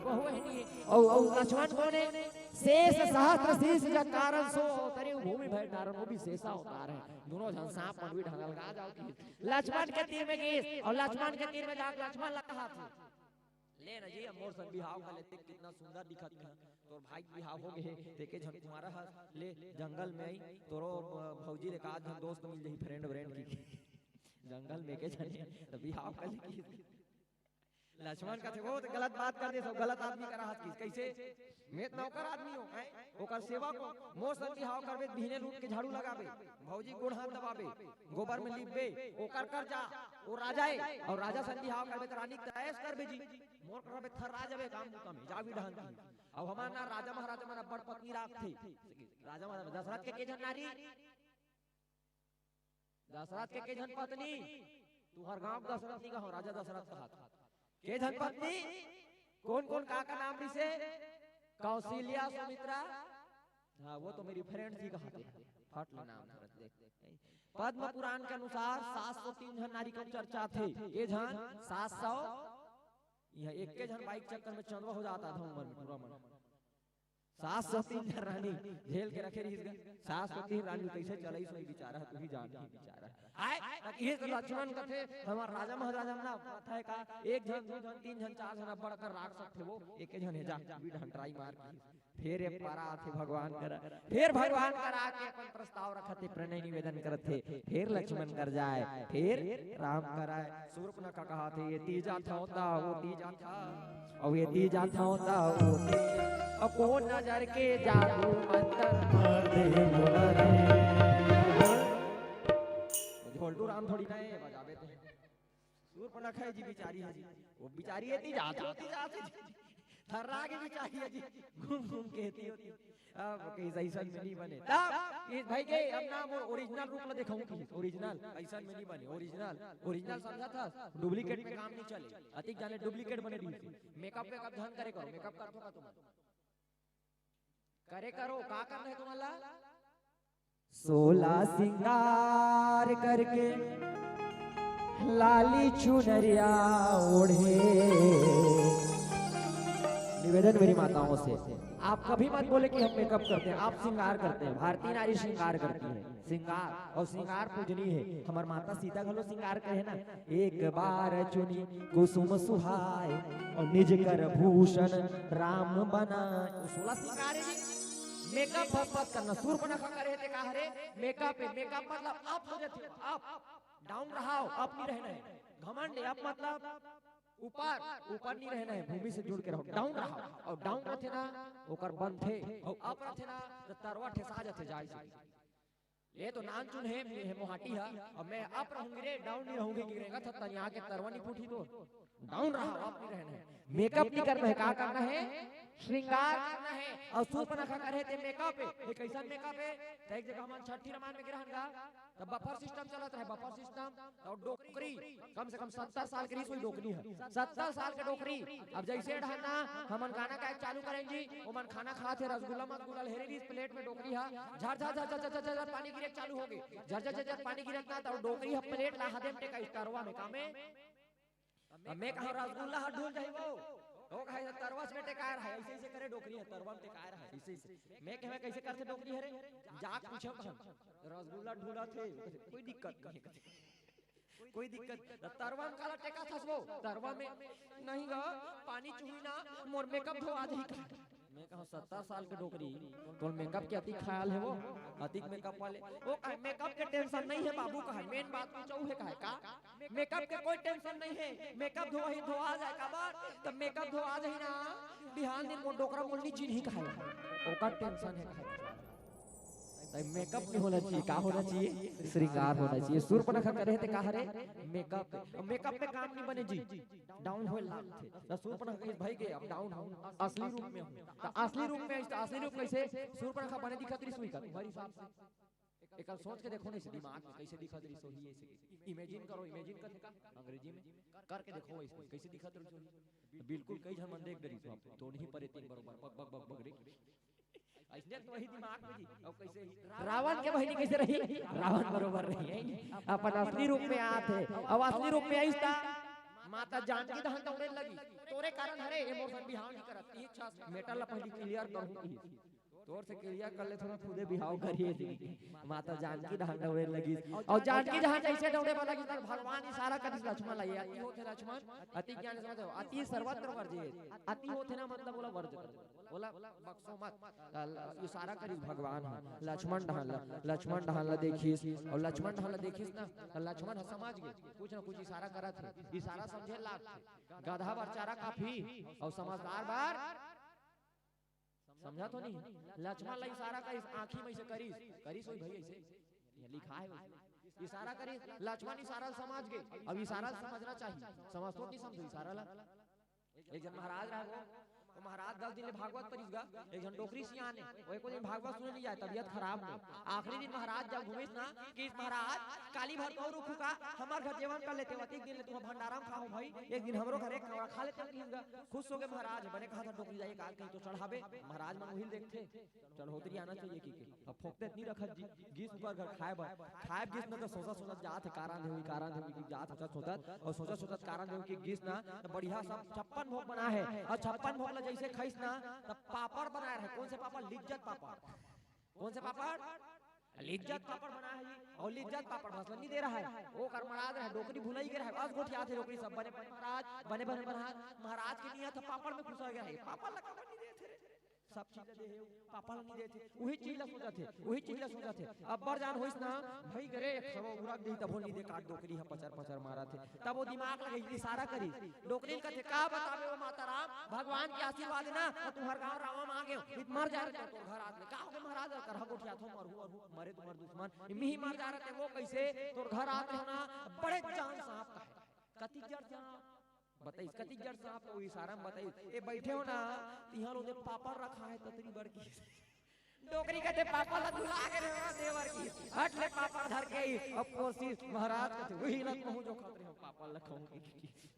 वहू हे नहीं। अउ, अउ लक्ष्मण कोन हे? शेष सहस्त्र शीर्ष जग कारण सो, तरे भूमि भय कारण, वो भी शेषा अवतार हे। दोनों झन सांप मन भी ढंगल गा जाओ कि लक्ष्मण के तीर में गिस, अउ लक्ष्मण के तीर में जाके लक्ष्मण ला कहा थे, "ले ना जी, अब मोर संग बिहाव कर ले, देख कितना सुंदर दिखत हे, तोर भाई के बिहाव हो गे हे, ते के झन कुंवारा हस, ले जंगल में आई, तोरो, अ, भौजी ले का झन दोस्त मिल जाही, फ्रेंड व्रेंड की।" जंगल में के झन हे, त बिहाव कर ले कि लक्ष्मण कथे, "वो तो गलत बात कर दे, सब गलत आदमी करा हाथ की।" "कइसे? मैं तो नौकर आदमी हूँ, हैं? ओकर सेवक हूँ, मोर संग बिहाव करबे, बिहने लूट के झाड़ू लगाबे, भौजी गोड़ हाथ दबाबे, गोबर में लिपबे, ओकर कर जा, वो राजा हे, अउ राजा संग बिहाव करबे त रानी के तैस करबे जी, मोर करबे थर्रा जाबे काम बुता में, जा बिढान की।" अउ हमार ना राजा महाराजा मन अब्बड़ पत्नी राखथे, राजा महाराजा, दशरथ के के झन नारी, दशरथ के के झन पत्नी? तुँहर गाँव के दशरथ नहीं कहो, राजा दशरथ कहा था। के झन पत्नी? कोन कोन का का नाम रिसे? कौशल्या, सुमित्रा। हाँ, वो तो मेरी फ्रेंड थी कहा थे। फट ले नाम धरत देख। पद्म पुराण के अनुसार सात सौ तीन झन नारी के चर्चा थे। के झन? सात सौ। यहाँ एक के झन बाइक चक्कर में चंदवा हो जाता था उम्र में पूरा मन। सात सौ तीन झन रानी झेल के रखे रहिस गा। सात सौ तीन रानी कइसे चलइस होही बेचारा, तू ही जान ही बेचारा। आय, त इहे तो लक्ष्मण कथे, हमार राजा महाराजा ना कथा हे का, एक झन, दू झन, तीन झन, चार झन अब्बड़ अकन राख सकथे वो, एके झन हे जा, बिढान ट्राई मार के। फिर ये पारा आथे भगवान करा, फिर भगवान करा के अपन प्रस्ताव रखत हे, प्रणय निवेदन करत हे, फिर लक्ष्मण कर जाय, फिर राम कर आय। सूर्पनखा कहाथे, "ये ती जाथव त वो ती जाथा, अउ ये ती जाथव त वो ती, अउ कोन नजर के जादू मंतर मार दे मोला रे।" ढोलटू राम थोड़ी ना हे, बजाबे ते। सूर्पनखा जी बिचारी हे जी, वो बिचारी हे, ती जात हे, ती जात हे जी। थर्रा के बिचारी हे जी, घूम घूम के एती ओती। अब कहीं अइसन में नहीं बने। तब ये भाई के अब ना वो ओरिजिनल रूप ला देखाऊं कि ओरिजिनल अइसन में नहीं बने। ओरिजिनल, ओरिजिनल समझा था, डुप्लीकेट में काम नहीं चले। अतिक जाने डुप्लीकेट बने दी। मेकअप वेकअप झन करे करो, मेकअप करथो का तुम? करे करो, का करना है तुम्हारा? सोला सिंगार करके लाली चुनरिया ओढ़े। निवेदन मेरी माताओं से, आप कभी मत बोले कि हम मेकअप करते हैं, आप श्रृंगार करते हैं। भारतीय नारी श्रृंगार करती है, श्रृंगार, और श्रृंगार पूजनीय है। हमार माता सीता घलो श्रृंगार करे ना, "एक बार चुनी कुसुम सुहाए, और निज कर भूषण राम बनाए।" सोला श्रृंगार है जी। मेकअप बस मत करना, सूर्पनखा करे हे ते का हरे? मेकअप हे, मेकअप मतलब अप हो जाथे, अप, डाउन रहा हो, अप नहीं रहना है। घमंड हे, अप मतलब ऊपर, ऊपर नहीं रहना है, भूमि से जुड़ के रहो, डाउन रहा हो। और डाउन रहिथे ना, ओकर बनथे, और अप रहिथे ना, त तरवा ठेसा जाथे जाय से। ये तो नानचुन हे, हे मोहाटी हा, अब मैं अप रहूंगी रे, डाउन नहीं रहूंगी, कि रेंगत हस तनिया के तरवा नहीं फूटही तो। डाउन रहा, अप नहीं रहना है। मेकअप नहीं करना है, का करना है? श्रृंगार करना है। और सूर्पनखा करे हे ते मेकअप हे, ये कइसन मेकअप हे? त एक जगह हमन छठी रामायण में गे रहन गा, तब बफर सिस्टम चलत रहे, बफर सिस्टम। और डोकरी, कम से कम सत्तर साल के रहिस होही डोकरी ह, सत्तर साल के डोकरी। अब जइसे डहर ना हमन गाना गाए चालू करेन जी, ओमन खाना खात हे, रसगुल्ला मसगुल्ला लहरे रहिस प्लेट में डोकरी ह, झर झर झर झर झर झर पानी गिरे चालू होगे, झर झर झर झर पानी गिरत ना, त डोकरी ह प्लेट ला हदेम टेकाइस तरवा में, का में? अब मैं कहूं रसगुल्ला ह ढुल जाही वो, तो कहे तरवा में टेकाय रहा, अइसे अइसे करे डोकरी ह, तरवा में टेकाय रहा, अइसे अइसे। मैं कहे कइसे करथे डोकरी ह रे, जाके पूछे कहूं, रसगुल्ला ढुलत हे, कोई दिक्कत नहीं हे। कोई दिक्कत? त तरवा में काला टेकाथस वो? तरवा में नहीं गा, पानी चुही ना, मोर मेकअप धोवा जाही का। मैं कहूं, "सत्तर साल के डोकरी, तोर मेकअप के अतिक ख्याल हे वो, अतिक मेकअप वाले।" वो कहे, "मेकअप के टेंशन नहीं हे बाबू," कहे, "मेन बात कुछ अउ हे," कहे, "का?" मेकअप के कोई टेंशन नहीं हे, मेकअप धोवा ही धोवा जाय, काबर? त मेकअप धोवा जाही ना, बिहान दिन मोर डोकरा मोला नी चिन्ही कहे, ओकर टेंशन हे कहे। त मेकअप नहीं होना चाहिए, का होना चाहिए? श्रृंगार होना चाहिए। सूर्पनखा करे हे ते का हरे? मेकअप। मेकअप में काम नहीं बने जी, डाउन होए लागथे। त सूर्पनखा कहिस, "भाई के अब डाउन हूं, असली रूप में हूं।" त असली रूप में, त असली रूप कइसे? सूर्पनखा बने दिखत रहिस होही का तुम्हारे हिसाब से? एकर सोच के देखो ना, इसे दिमाग में कइसे दिखत रहिस होही, ऐसे इमेजिन करो, इमेजिन करथे का अंग्रेजी में, करके देखो ऐसे कइसे दिखत रहिस होही। बिल्कुल कई झन मन देख डरिस, तो नहीं परे तीन बरोबर बग बग बग बग रे। अइसने तो वही दिमाग में जी। अब कइसे ही रावण के बहिनी कइसे रही? रावण बरोबर रही, है नी? अपन असली रूप में आत हे। अब असली रूप में आइस त माता जानकी दहन दौड़े लगी, "तोरे कारण हरे, ये मोर संग बिहाव नहीं करत।" इच्छा मेटर ला पहली क्लियर करूं की तोर से क्रिया कर ले, थोड़ा खुदे बिहाव करिए जी। माता जानकी डहान दौड़े लगिस, और जानकी डहान जैसे दौड़े वाला लगिस, त भगवान इशारा करिस लक्ष्मण ला, "ये अति होथे लक्ष्मण, अति ज्ञान समझ हो, अति सर्वत्र वर्जित।" अति होथे ना, मतलब ओला वर्ज कर, ओला बक्सो मत। ल-, ल-, इशारा करिस भगवान ह लक्ष्मण डहान ला, लक्ष्मण डहान ला देखिस, और लक्ष्मण डहान ला देखिस ना, त लक्ष्मण ह समझ गे, कुछ ना कुछ इशारा करत हे, इशारा समझे लागथे। गधा बर चारा काफी, और समझदार बर समझा तो नहीं? लक्ष्मण ला इशारा करिस, आंखी में से करिस, करिस होई भाई ऐसे, ये लिखा है वैसे। इशारा करिस, लक्ष्मण इशारा समझ गे। अब इशारा समझना चाहिए, समझ तो नहीं समझो इशारा ला। एक जन महाराज रहे वो, वो महाराज दस दिन ले भागवत परिस गा, एक जन डोकरी सियान हे, वो एको दिन भागवत सुने नहीं जाए, तबीयत खराब हो। आखिरी दिन महाराज जब घूमिस ना, कि, "महाराज, काली भर तो रुकू का, हमार घर जेवन कर लेते, अतिक दिन ले तुम भंडारा में खाओ भाई, एक दिन हमरो घर एक कौड़ा खा लेते," कहिस गा। खुश हो गए महाराज, बने कहा था डोकरी जाइए, का कहीं तो चढ़ावे, महाराज मन उहिल देखते, चढ़ोतरी आना चाहिए कि के। अब फोकते नहीं रखत जी, गिस ऊपर घर खाए बर, खाए गिस ना तो सोचा सोचा जात हे, कारण देवी, कारण देवी की जात सोचा सोचा, और सोचा सोचा कारण देवी की गिस ना, तो बढ़िया सब छप्पन भोग बना है, और छप्पन भोग ला जैसे खाइस ना, तो पापड़ बनाए रहे, कौन से पापड़? लिज्जत पापड़। कौन से पापड़? लिज्जत पापड़ बना है जी। और लिज्जत पापड़ भसलन नहीं दे रहा है, वो कर महाराज रहे, डोकरी भुलाई गे रहे, बस गोठिया थे डोकरी सब बने बने महाराज, बने बने महाराज, महाराज के नियत पापड़ में घुसा गया है, पापड़ लगा बन नहीं दे थे रे। सब चीज ला दे हे, पापा ला नहीं देथे, उही चीज ला सोचत हे, उही चीज ला सोचत हे। अब्बड़ जान होइस ना, भई करे, खरो उरक देही, तभो नहीं दे, काट डोकरी ह पचर पचर मारत हे। तब वो दिमाग लगे, इशारा करिस, डोकरी ल कथे, "का बताबे वो माता राम, भगवान के आशीर्वाद ना, त तुंहर गांव रावण आ गे, इत मर जा रहे तोर घर आत ले, का होगे महाराज, करहा गोठियाथो, मरहू, मरहू, मरे तुम्हर दुश्मन, इम्ही मर जा रहे, वो कइसे तोर घर आत रहे ना, बड़े जान सांप का है।" कति जड़ सांप बताइस, कति जड़ सांप का वो इशारा में बताइस, "ए बइठे हो ना, तिहां लोग दे पापड़ रखा है, ततरी बड़ की।" डोकरी कथे, "पापड़ ला दुला के रहे हो देवर की।" हट ले पापड़ धर के ही। अब कोशिश महाराज कथे, "वही लत महूं जो खात रहे हो, पापड़ ला खाऊंगी,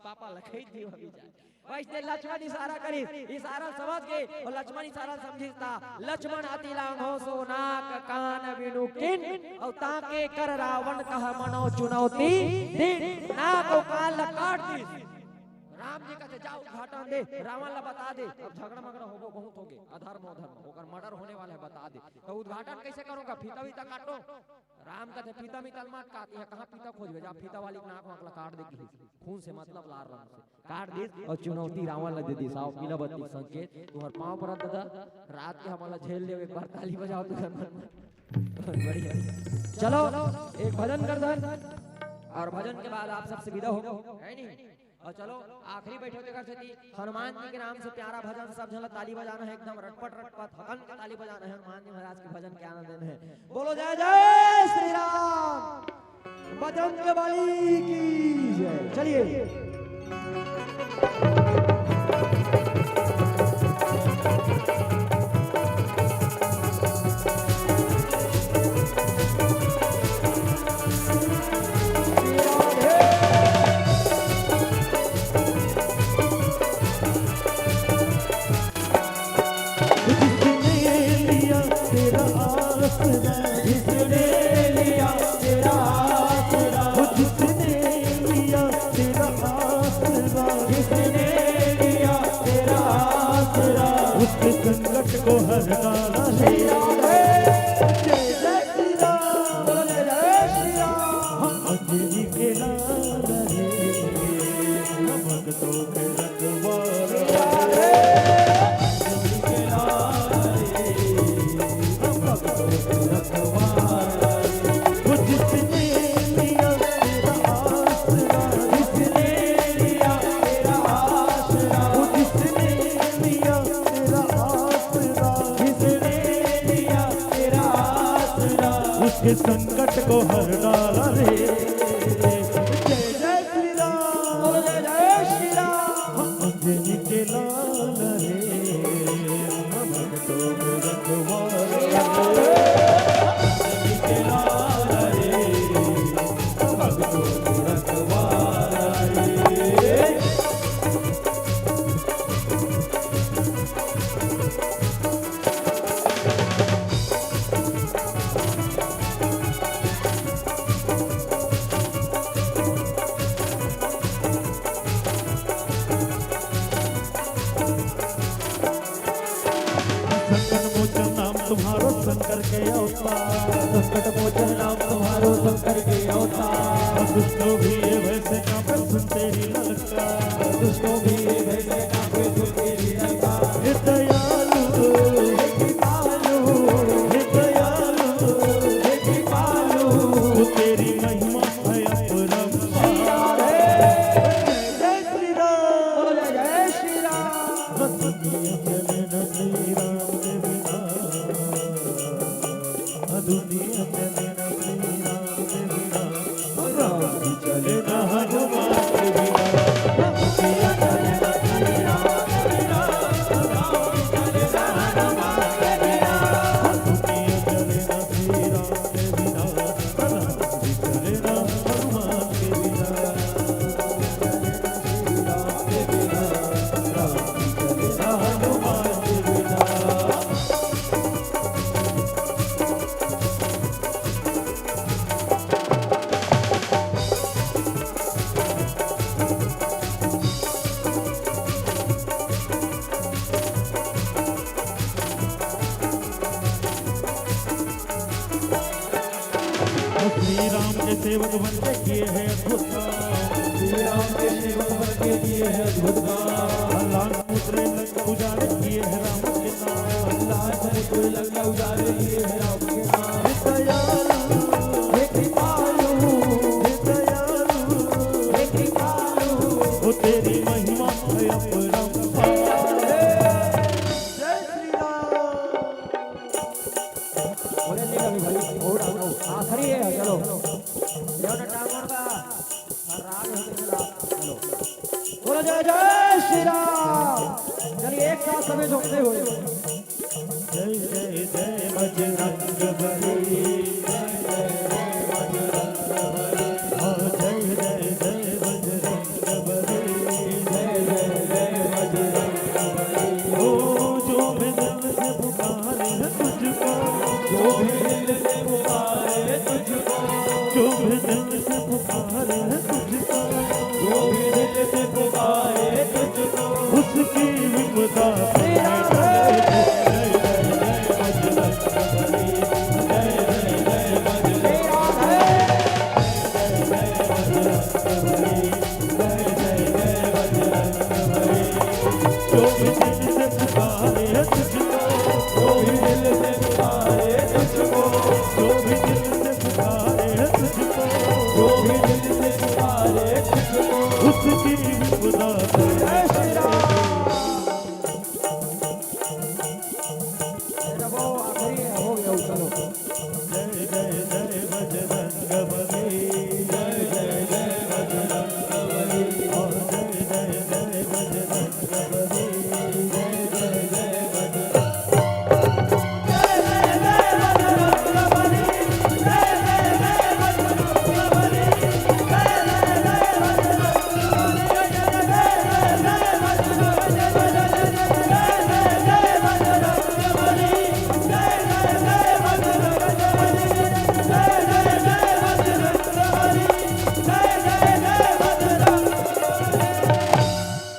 पापड़ ला खाई दियो अभी जा।" वइसने लक्ष्मण इशारा करिस, इशारा समझ गे, अउ लक्ष्मण इशारा समझिस ता, लक्ष्मण अति लांघो सो नाक कान बिनु कीन, अउ ताके कर रावण कह मनो चुनौती दीन, नाक अउ कान ला काट दिस। राम जी कथे, "जा उद्घाटन दे, रावण ला बता दे।" अब झगड़ा मगड़ा होबो बहुत होगे, अधर्म अधर्म, ओकर मर्डर होने वाला है, बता दे। त उद्घाटन कइसे करोगा? फीता वीता काटो। राम कथे, "फीता मीता ल मत काट, इहां कहां फीता खोजबे, जा फीता वाली के नाक वाक ला काट दे," किहिस। खून से मतलब लार रंग से काट दिस अउ चुनौती रावण ला दे दिस, "आओ, पीला बत्ती के संकेत, तुंहर पांव परत ददा, रात के हमन ला झेल लेव, एक बार ताली बजाओ तुंहर मन।" बहुत बढ़िया। चलो, एक भजन कर दन अउ भजन के बाद आप सबसे विदा होबो, है नहीं? अउ चलो, आखिरी बइठे हो तेकर सेती हनुमान जी के नाम से प्यारा भजन, सब झन ला ताली बजाना है, एकदम रटपट रटपट हकन के ताली बजाना है, हनुमान जी महाराज के भजन के आनंद लेना है। बोलो जय जय श्री राम, बजरंग बली की जय। चलिए। जिसने लिया तेरा आसरा, जिसने लिया तेरा आसरा, वो जिसने लिया तेरा आसरा, जिसने लिया तेरा आसरा, उसके संकट को हर डाला है। जय जय श्री राम, बोलो जय जय श्री राम। हम अंजनी के लाल रे, हम भक्तों के रखवाला रे। वो जिसने लिया तेरा आसरा, जिसने लिया तेरा आसरा, वो जिसने लिया तेरा आसरा, जिसने लिया तेरा आसरा, उसके संकट को हर डाला रे। जय जय श्री राम, बोलो जय जय श्री राम। हम अंजनी के लाल रे, हम भक्तों के रखवाला रे। अंजनी के लाल रे, हम भक्तों के रखवाला रे। संकट मोचन नाम तुम्हारो शंकर के अवतार। संकट मोचन नाम तुम्हारो शंकर के अवतार। दुष्टों भी ये वैसे कांपे सुनते ही ललकार। दुष्टों भी ये वैसे कांपे सुनते ही ललकार। हे दयालु, हे कृपालु, हे दयालु, हे कृपालु, वो तेरी महिमा है अपरंपार। जय श्री राम, बोलो जय जय श्री राम। न दुनिया चले न श्री राम के बिना, न दुनिया चले न श्री राम के बिना, राम भी चले न हनुमान के बिना, न दुनिया चले न श्री राम के बिना, राम भी चले न हनुमान के बिना, न दुनिया चले न श्री राम के बिना, राम भी चले न हनुमान के बिना। श्री राम के सेवक बन के किए हैं अद्भुत काम। श्री राम के सेवक बन के किए हैं अद्भुत काम। लांग उतरे लंक उजाड़े किए हैं राम के नाम। जय श्री राम। बोले जी रवि भाई, और आखिरी है, चलो। देवना टांगोर का राग है, चलो। बोलो जय जय श्री राम। चलिए, एक साथ सभी झुकते हुए। जय जय जय बजरंग बली, जय जय जय बजरंग बली, हाँ, जय जय जय बजरंग बली, जय जय जय बजरंग बली। ओ, जो भी दिल से पुकारे है तुझको, जो भी दिल से पुकारे है तुझको, जो भी दिल से पुकारे है तुझको, जो भी दिल से पुकारे तुझको, उसकी विपदा से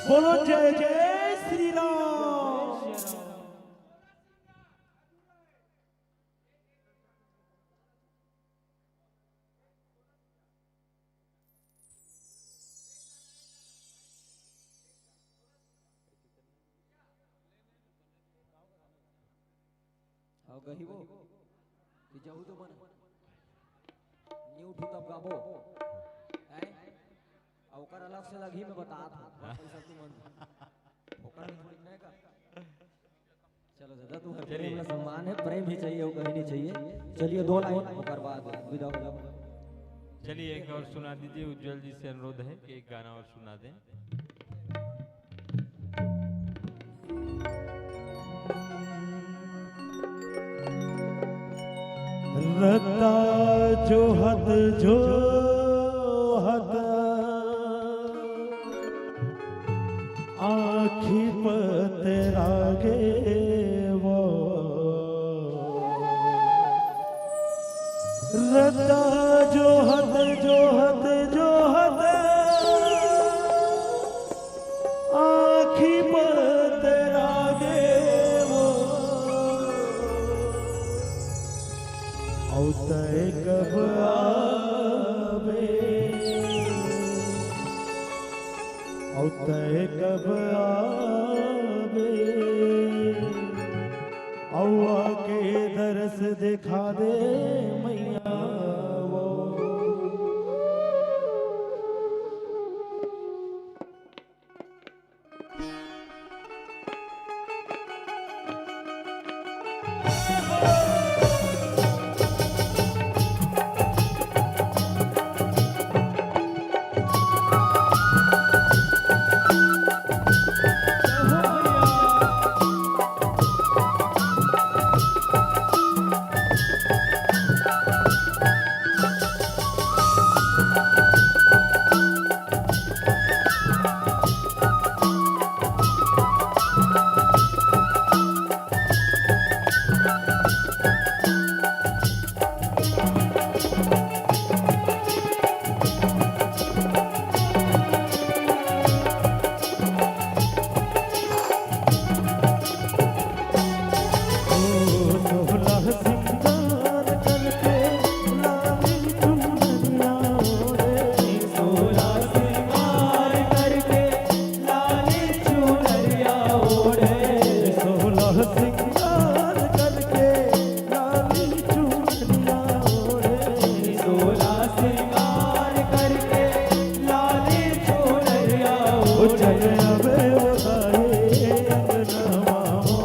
बोलो जय जय श्री राम। अउ कहिबो कि जहू तो मन न्यू ठू तब गाबो। हैं? अउ ओकर अलग से लगही, मैं बतात हूँ। पैसा तू मन ओकर में थोड़ी नहीं का। चलो दादा, तू हर चलिए। प्रेम का सम्मान है, प्रेम ही चाहिए, वो कहीं नहीं चाहिए। चलिए दो लाइन, ओकर बाद विदा हो जाओ। चलिए एक और सुना दीजिए, उज्जवल जी से अनुरोध है कि एक गाना और सुना दें। रता जोहत जोहत आँखी पतरा गे वो। रता जोहत जोहत जोहत आँखी पतरा गे वो। अउ तय कब आबे, अउ तय कब आबे, अउ आके दरस दिखा दे मैया वो। आवे ओ दाई अंगना मामो,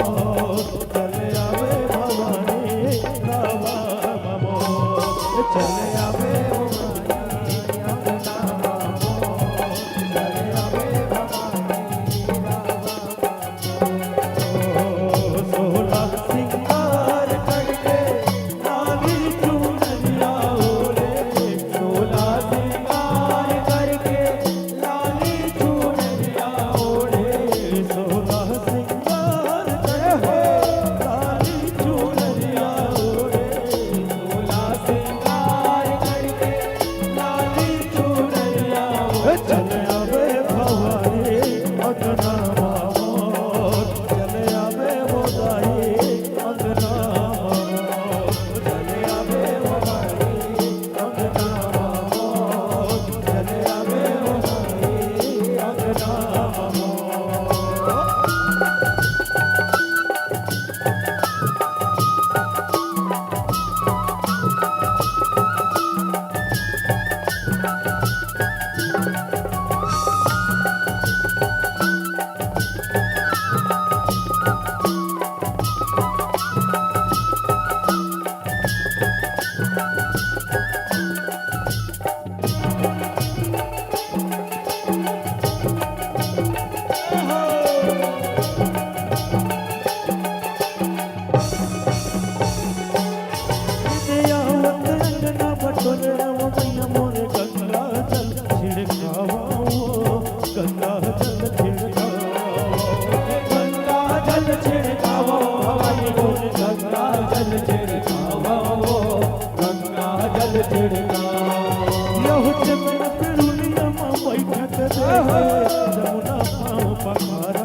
चले आवे भवानी रावा मामो, चले आवे ओ माया अंगना मामो, चले आवे भवानी रावा मामो। सोला सिंगार करके लाली चुनरिया ओढ़े, सोला सिंगार करके लाली चुनरिया ओढ़े, सोला सिंगार करके लाली चुनरिया ओढ़े, सोला सिंगार करके लाली चुनरिया ओढ़े। चले आवे भवानी अंगना मामो, चले आवे ओ दाई अंगना मामो, चले आवे ओ दाई अंगना मामो, चले आवे ओ दाई अंगना मामो। आवत अंगना बटोरे, ओ मैया मोरे गंगा जल छिड़कावा, ओ गंगा जल छिड़कावा, गंगा जल छिड़कावा, भवानी मोरे गंगा जल छिड़कावा, ओ गंगा जल छिड़कावा। यहो चंदन पिरुलिया मा बैठत देखे, जमुना पाँव पखारे।